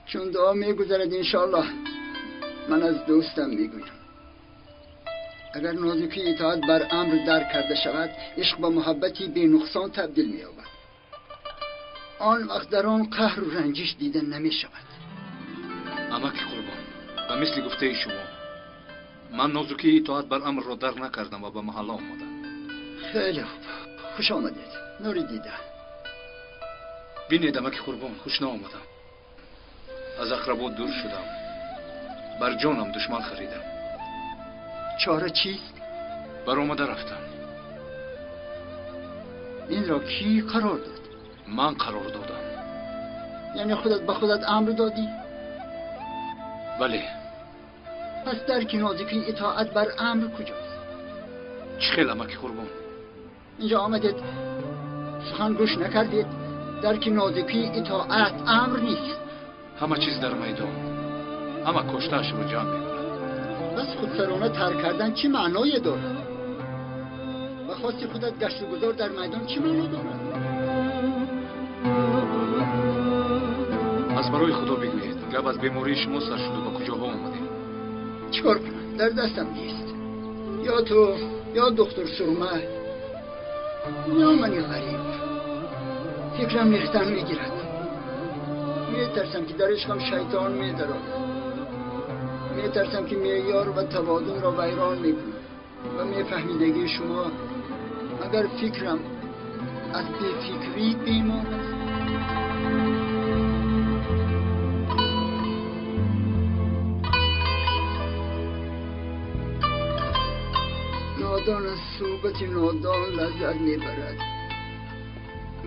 Speaker 1: Чун дуо мегузарад, иншоаллоҳ, ман аз дӯстам мегӯям. Агар нозукии итоат бар амр дарк карда шавад, ишқ ба муҳаббати бенуқсон табдил меёбад. Он вақт дар он қаҳру ранҷиш дида намешавад.
Speaker 5: Амаки Қурбон, ба мисли гуфтаи шумо, ман нозукии итоат бар амрро дарк накардам ва ба маҳалла омадам.
Speaker 1: Хеле хуб, хуш омадед, нури дида.
Speaker 5: Бинед, амаки Қурбон, хуш наомадам. Аз ақрабо дур шудам, бар ҷонам душман харидам.
Speaker 1: Чора чист?
Speaker 5: Баромада рафтам.
Speaker 1: Инро кӣ қарор дод?
Speaker 5: Ман қарор додам.
Speaker 1: Яъне худат ба худат амр додӣ?
Speaker 5: Бале.
Speaker 1: Пас дарки нозукии итоат бар амр куҷост?
Speaker 5: Чӣ хел, амаки Қурбон?
Speaker 1: Инҷо омадед, сухан гӯш накардед. Дарки нозукии итоат амр нест.
Speaker 5: Ҳама чиз дар майдон, ҳама коштаашро ҷамъ мекунад.
Speaker 1: Бас худсарона тарк кардан чӣ маъное дорад? Ба хости худат гашту гузор дар майдон чӣ маъно дорад?
Speaker 5: Аз барои Худо бигӯед, гап аз бемории шумо сар шуду ба куҷоҳо омадем?
Speaker 1: Чӣ кор кунам? Дар дастам нест. Ё ту, ё духтур Сурма, ё мани ғариб. Фикрам рехтан мегирад. Метарсам ки дар ишқам шайтон медарояд. Метарсам ки меъёр ва тавозунро вайрон мекунад ва мефаҳмидагии шумо агар фикрам аз бефикрӣ бемор аст. Нодон аз суҳбати нодон лаззат мебарад.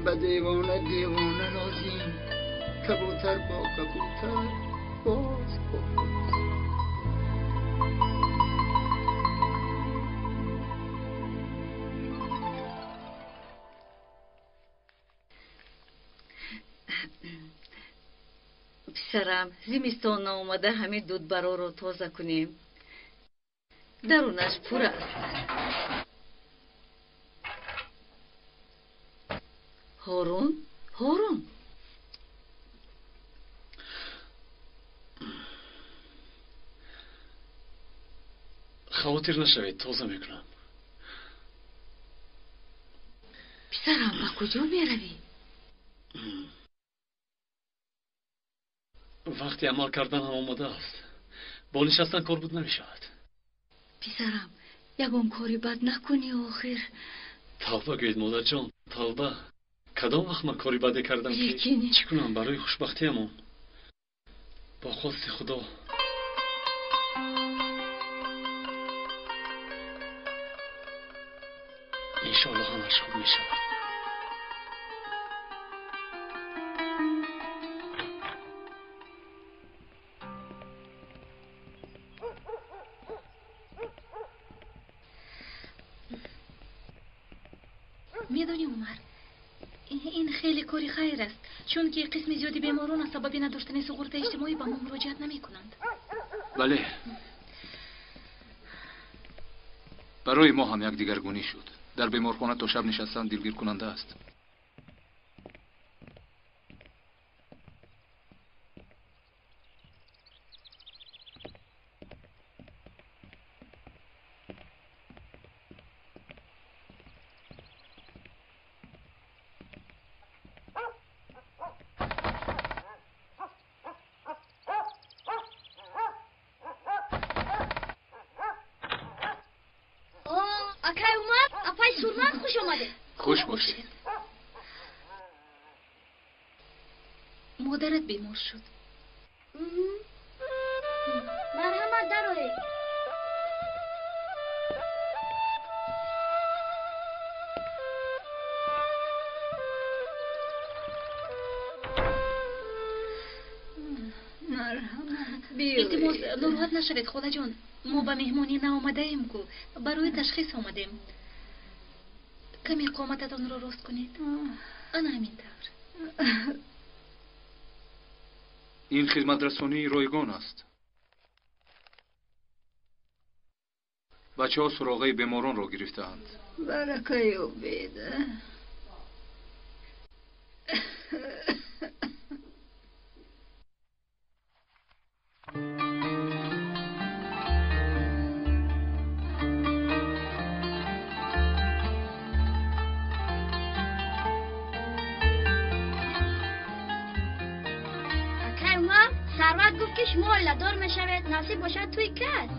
Speaker 1: Ба девона девона лозим, кабутар бо кабутар, боз бо боз.
Speaker 10: Писарам, зимистон наомада ҳамин дудбароро тоза кунем. Дарунаш пур аст. Ҳорун, Ҳорун.
Speaker 7: Хавотир нашавед, тоза мекунам.
Speaker 10: Писарам, ба куҷо меравӣ?
Speaker 7: Вақти амал кардан ҳам омода аст. Бо нишастан кор буд намешавад.
Speaker 10: Писарам, ягон кори бад накунӣ охир.
Speaker 7: Тавба гӯед, модарҷон, тавба. Кадом вақт ман кори баде кардам ки чӣ кунам барои хушбахтиамон? Бо хости Худо. Иншоаллоҳ ҳамаш хуб мешавад.
Speaker 6: Медонӣ, Умар, ин хеле кори хайр аст, чунки қисми зиёди беморон аз сабаби надоштани суғуртаи иҷтимоӣ ба мо муроҷиат намекунанд.
Speaker 5: Бале, барои мо ҳам як дигаргунӣ шуд. Дар беморхона то шаб нишастан дилгиркунанда аст.
Speaker 13: Акай Умар, апай Сурма, хуш омадед.
Speaker 5: Хуш бошед.
Speaker 6: Модарат бемор шуд.
Speaker 13: Марҳамат, дароед.
Speaker 6: Илтимос, нороҳат нашавед, холаҷон. Мо ба меҳмонӣ наомадаем ку, барои ташхис омадем. Каме қомататонро рост кунед. Ана ҳамин тавр.
Speaker 5: Ин хизматрасонии ройгон аст. Бачаҳо суроғаи беморонро гирифтаанд.
Speaker 21: Барака ёбед.
Speaker 13: Акай Умар, Сарват гуфт ки шумо оиладор мешавед, насиб бошад тӯй кард.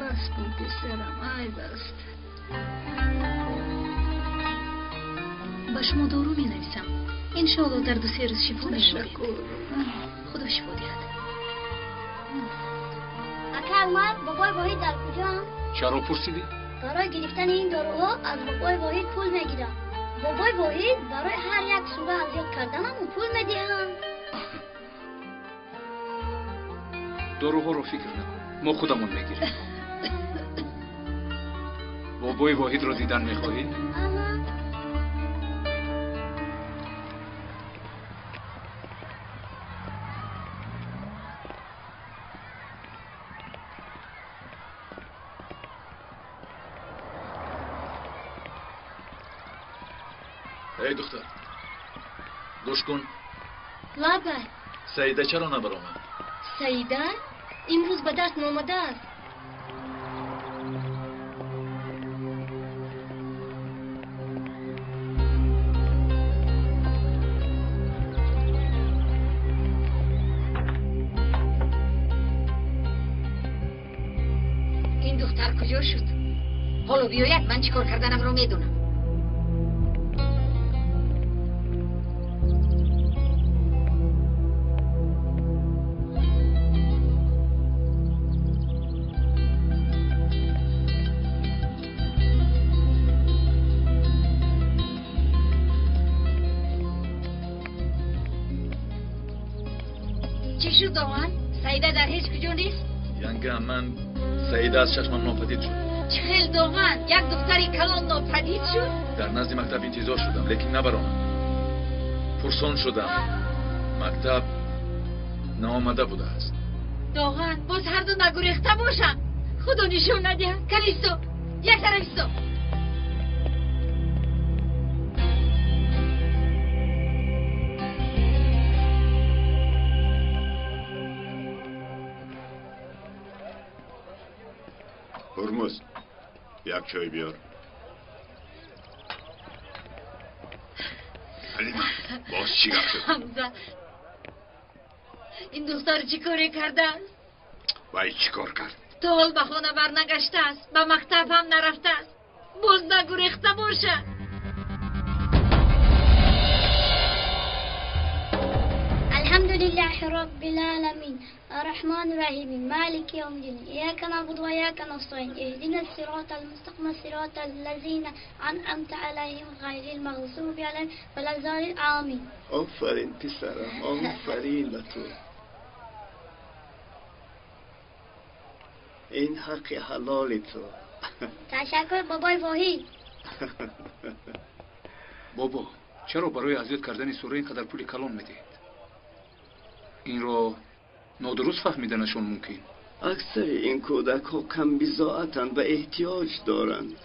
Speaker 21: Бас кун писарам, айб аст.
Speaker 6: Ба шумо дору менависам. Иншоалло дар 2-3 рӯз шифо меёбед.
Speaker 21: Ташаккур.
Speaker 6: Худо шифо диҳад.
Speaker 13: Акай Умар, бобои Воҳид дар куҷоанд?
Speaker 5: Чаро пурсидӣ?
Speaker 13: Барои гирифтани ин доруҳо аз бобои Воҳид пул мегирам. Бобои Воҳид барои ҳар як сура аз ёд карданамон пул медиҳанд.
Speaker 5: Доруҳоро фикр накун, мо худамон мегирем. Бобои Воҳидро дидан мехоҳӣ?
Speaker 13: Аҳа.
Speaker 4: Эй духтар, гӯш кун.
Speaker 13: Лабай.
Speaker 4: Саида чаро набаромад?
Speaker 13: Саида имрӯз ба дарс наомадааст.
Speaker 17: Ин духтар куҷо шуд? Ҳоло биёяд, ман чӣ кор карданамро медонам. Чӣ шуд, Доған? Саида дар ҳеҷ куҷо нест?
Speaker 4: Янга, ман Саида аз чашмам нопадид шуд.
Speaker 17: Чӣ хел, Доған? Як духтари калон нопадид шуд?
Speaker 4: Дар назди мактаб интизор шудам, лекин набаромад. Пурсон шудам, мактаб наомада будааст.
Speaker 17: Доған, боз ҳарду нагурехта бошанд. Худо нишон надиҳад. Калисто, як тараф исто.
Speaker 8: Ҳурмуз, як чой биёр. Ҳалима, боз чӣ гап шуд?
Speaker 17: Ҳамза, ин духтар чӣ коре кардааст?
Speaker 8: Вай чӣ кор кард?
Speaker 17: То ҳол ба хона барнагаштааст, ба мактаб ҳам нарафтааст. Боз нагурехта бошад.
Speaker 13: الحمد لله رب العالمين الرحمن الرحيم مالك يوم الدين إياك نعبد وإياك نستعين اهدنا الصراط المستقيم صراط الذين أنعمت عليهم غير المغضوب عليهم ولا الضالين آمين.
Speaker 3: آفرین پسرم، آفرین به تو. این حق حلال تو.
Speaker 13: تشکر بابای واحید.
Speaker 5: بابا، چرا برای اذیت کردن سوره اینقدر پول کلان میدهید؟ اینро нодуруст фаҳмиданашон мумкин.
Speaker 3: Аксари ин кӯдакҳо камбизоатанд ва эҳтиёҷ доранд.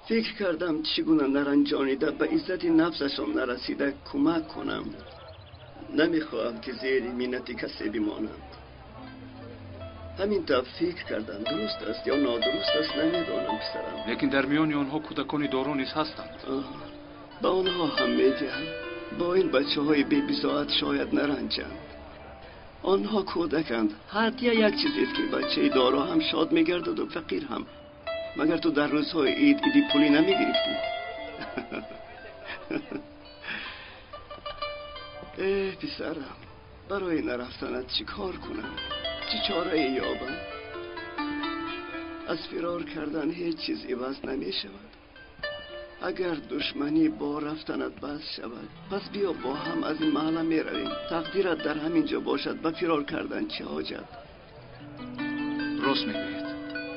Speaker 3: Фикр кардам чӣ гуна наранҷонида ба иззати нафсашон нарасида кӯмак кунам. Намехоҳам ки зери миннати касе бимонанд. Ҳамин тавр фикр кардам. Дуруст аст ё нодуруст аст намедонам, писарам.
Speaker 5: Лекин дар миёни онҳо кӯдакони доро низ ҳастанд.
Speaker 3: Ба онҳо ҳам медиҳам. Бо ин бачаҳои бебизоат шояд наранҷанд. Онҳо кӯдаканд. Ҳадя як чизест ки бачаи доро ҳам шод мегардаду фақир ҳам. Магар ту дар рӯзҳои ид иди пулӣ намегирифтӣ? Э писарам, барои нарафтанат чӣ кор кунам? Чӣ чорае ёбам? Аз фирор кардан ҳеҷ чиз иваз намешавад.
Speaker 11: Агар душманӣ бо рафтанат бас шавад, пас биё бо ҳам аз ин маҳалла меравем. Тақдират дар ҳамин ҷо бошад, ба фирор кардан чӣ ҳоҷат?
Speaker 5: Рост мегӯед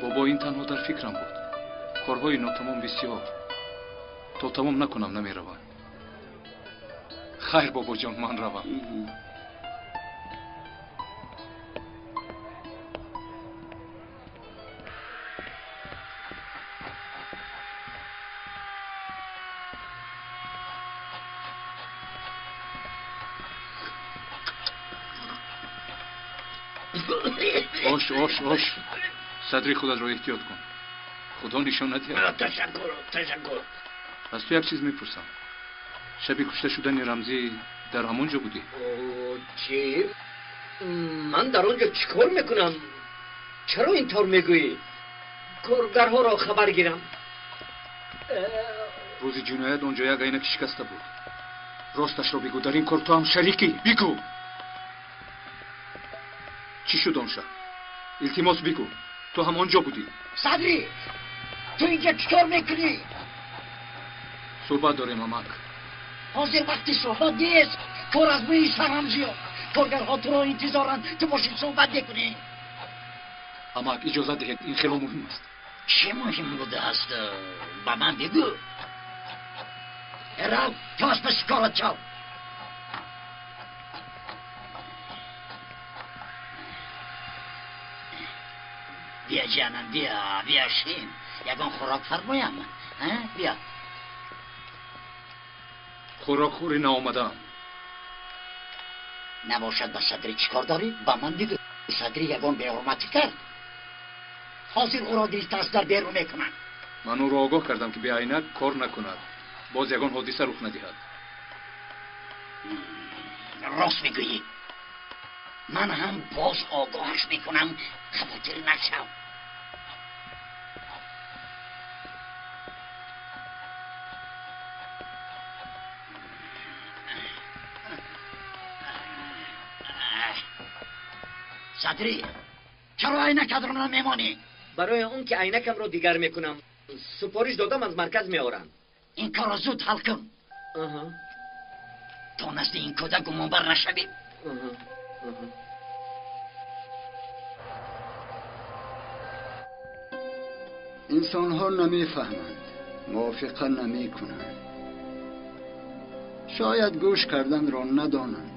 Speaker 5: бобо, ин танҳо дар фикрам буд. Корҳои нотамом бисёр, то тамом накунам намеравам. Хайр бобоҷон, ман равам. Ош, ош, ош. Садри худатро эҳтиёт кун. Худо нишон надиҳад.
Speaker 9: Ташаккур, ташаккур.
Speaker 5: Аз ту як чиз мепурсам. Шаби кушта шудани Рамзӣ дар ҳамон ҷо будӣ?
Speaker 22: Чӣ? Ман дар он ҷо чӣ кор мекунам? Чаро ин тавр мегӯӣ? Коргарҳоро хабар гирам.
Speaker 5: Рӯзи ҷиноят он ҷо як айнаки шикаста буд. Росташро бигӯ, дар ин кор ту ҳам шарикӣ. Бигӯ. Чӣ шуд он шаб? Илтимос бигӯ, ту ҳам он ҷо будӣ.
Speaker 9: Садрӣ, ту инҷо чӣ кор мекунӣ?
Speaker 5: Суҳбат дорем, амак.
Speaker 9: Ҳозир вақти суҳбат нест. Кор аз мӯи сарам зиёд. Коргарҳо туро интизоранд, ту бошӣ суҳбат мекунӣ.
Speaker 5: Амак, иҷозат диҳед, ин хело муҳим аст.
Speaker 9: Чӣ муҳим будааст? Ба ман бигӯ. Рав, ту аз паси корат шав. Бия ҷанам, бия, бия шин. Ягон хӯрок фармоям. Бия.
Speaker 5: Хӯрокхӯрӣ наомадаам.
Speaker 9: Набошад, ба Садрӣ чӣ кор дорӣ? Ба ман бигӯ. Садрӣ ягон беҳурматӣ кард? Ҳозир ӯро гирифта аз дар берун мекунанд.
Speaker 5: Ман ӯро огоҳ кардам, ки беайнак кор накунад, боз ягон ҳодиса рух надиҳад.
Speaker 9: Рост мегӯӣ. Ман ҳам боз огоҳаш мекунам, хавотир нашав. Садрӣ, чаро айнакатро намемонӣ?
Speaker 22: Барои он ки айнакамро дигар мекунам. Супориш додам, аз марказ меоранд.
Speaker 9: Ин корро зуд ҳал кун. То назди ин кӯдак гумонбар нашавем.
Speaker 1: Инсонҳо намефаҳманд, мувофиқа намекунанд. Шояд гӯш карданро надонанд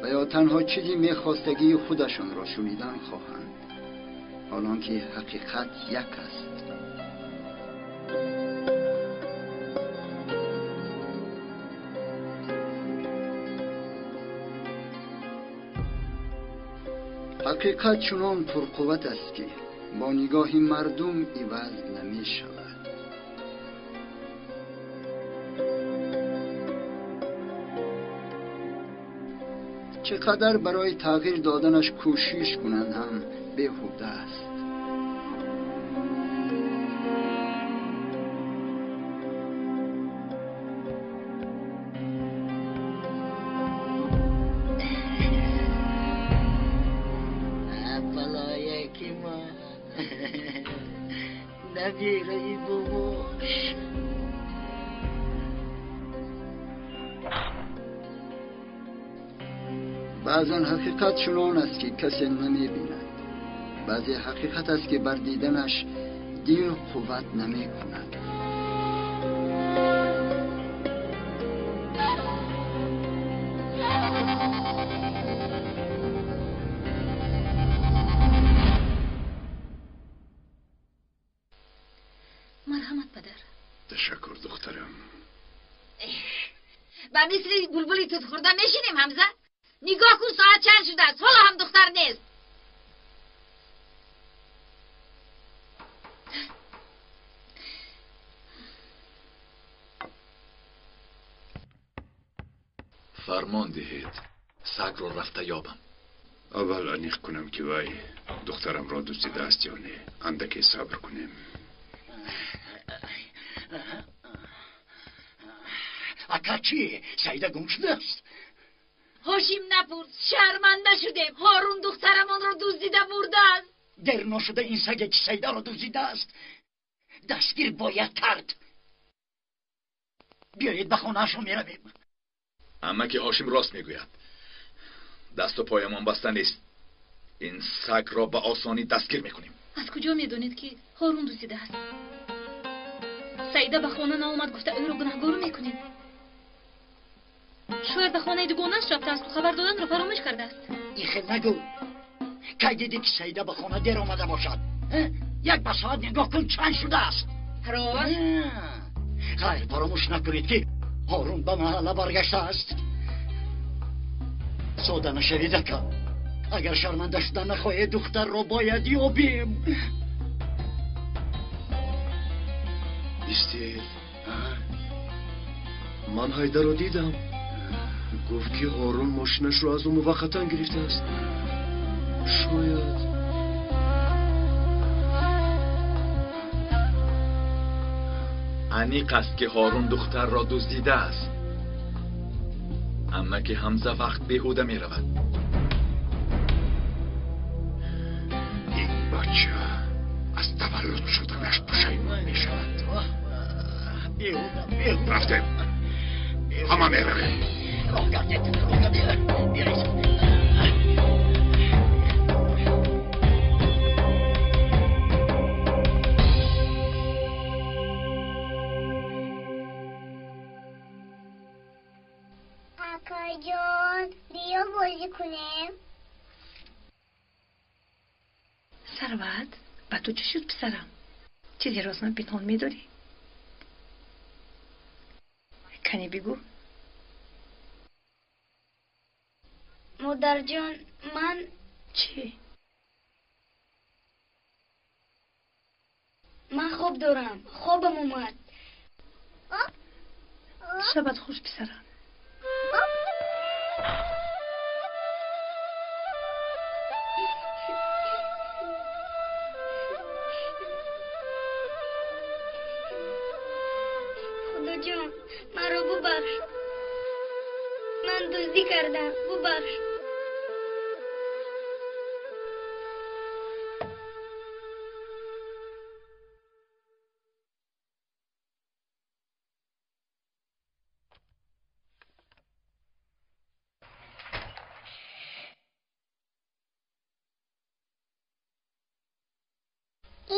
Speaker 1: ва ё танҳо чизи мехостагии худашонро шунидан хоҳанд, ҳолон ки ҳақиқат як аст. Ҳақиқат чунон пурқувват аст, ки бо нигоҳи мардум иваз намешавад. Чӣ қадар барои тағйир доданаш кӯшиш кунанд ҳам беҳуда аст.
Speaker 9: Набираи бобош.
Speaker 1: Баъзан ҳақиқат чунон аст, ки касе намебинад. Баъзе ҳақиқат аст, ки бар диданаш дил қувват намекунад.
Speaker 6: Марҳамат, падар.
Speaker 8: Ташаккур, духтарам.
Speaker 17: Ба мисли булбули тут хӯрда мешинем, Ҳамза? Нигоҳ кун, соат чанд шудааст, ҳоло ҳам духтар нест.
Speaker 4: Фармон диҳед, сагро рафта ёбам.
Speaker 8: Аввал аниқ кунам, ки вай духтарамро дуздидааст ё не. Андаке сабр кунем.
Speaker 9: Ака, чӣ? Саида гум шудааст?
Speaker 17: Ҳошим напурс, шарманда шудем. Ҳорун духтарамонро дуздида бурдааст.
Speaker 9: Дер нашуда ин саге, ки Саидаро дуздидааст, дастгир бояд кард. Биёед ба хонаашон меравем.
Speaker 4: Амаки Ҳошим рост мегӯяд. Дасту поямон баста нест. Ин сагро ба осонӣ дастгир мекунем.
Speaker 6: Аз куҷо медонед ки Ҳорун дуздидааст? Саида ба хона наомад гуфта ӯро гунаҳгор мекунед. Шояд ба хонаи дугонааш рафтааст, хабар доданро фаромӯш кардааст.
Speaker 9: Ин хел нагӯ. Кай дидӣ ки Саида ба хона дер омада бошад? Як ба соат нигоҳ кун, чанд шудааст.
Speaker 17: Рост?
Speaker 9: Хайр, фаромӯш накунед ки Ҳорун ба маҳалла баргаштааст. Сода нашавед, ака. Агар шарманда шуда нахоҳед, духтарро бояд ёбем.
Speaker 3: Истед. Ман Ҳайдарро дидам. Гуфт ки Ҳорун мошинашро аз ӯ муваққатан гирифтааст. Шояд
Speaker 4: аниқ аст ки Ҳорун духтарро дуздидааст. Амаки Ҳамза вақт беҳуда меравад.
Speaker 8: Ин бача аз таваллуд шуданаш пушаймон мешавад. Рафтем. Ҳама меравем.
Speaker 9: Роҳ гардед, роҳ гардед. Биёед.
Speaker 13: Акаҷон, биё бозӣ кунем.
Speaker 12: Сарват, ба ту чӣ шуд, писарам? Чизеро аз ман пинҳон медорӣ? Кане бигӯ.
Speaker 13: Модарҷон, ман
Speaker 12: чӣ?
Speaker 13: Ман хоб дорам. Хобам омад.
Speaker 12: Шабат хуш, писарам.
Speaker 13: Худоҷон, маро бубахш. Ман дуздӣ кардам, бубахш.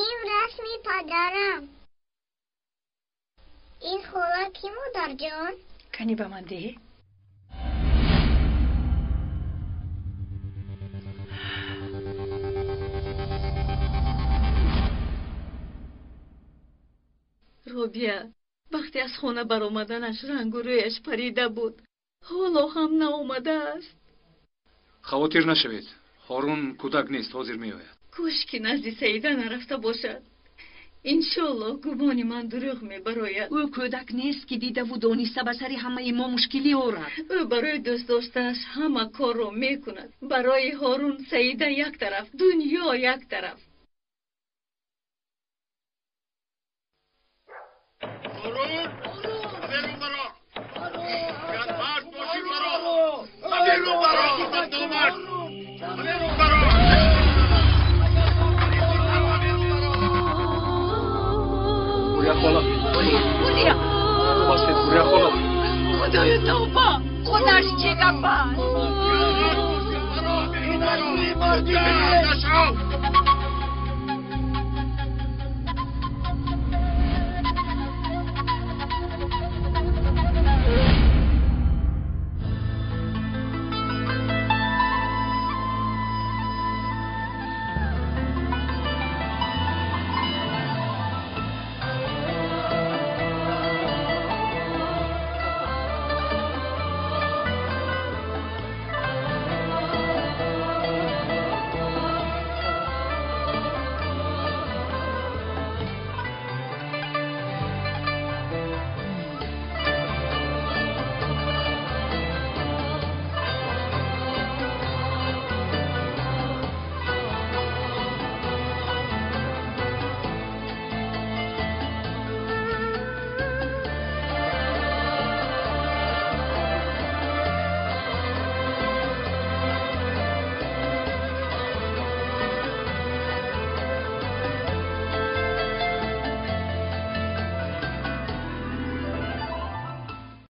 Speaker 13: Ин расми падарам. Ин хола кӣ, модарҷон?
Speaker 12: Кани ба ман деҳӣ?
Speaker 10: Робия, вақте аз хона баромаданаш рангу рӯяш парида буд. Ҳоло ҳам наомадааст.
Speaker 5: Хавотир нашавед. Ҳорун кӯдак нест, ҳозир меояд.
Speaker 10: Кош ки назди Саида нарафта бошад. Иншоллоҳ гумони ман дурӯғ мебарояд.
Speaker 2: Ӯ кӯдак нест ки дидаву дониста ба сари ҳамаи мо мушкилӣ орад.
Speaker 10: Ӯ барои дӯст доштааш ҳама корро мекунад. Барои Ҳорун Саида як тараф, дунё як тараф.
Speaker 8: Ҳорун! Берун баро! Мард бошӣ баро! Берун баро! Номард! Берун баро!
Speaker 5: Гурия хола!
Speaker 10: Гурия!
Speaker 5: Хуб ҳастед, Гурия хола?
Speaker 10: Худоё, тавба! Худаш чӣ гап аст?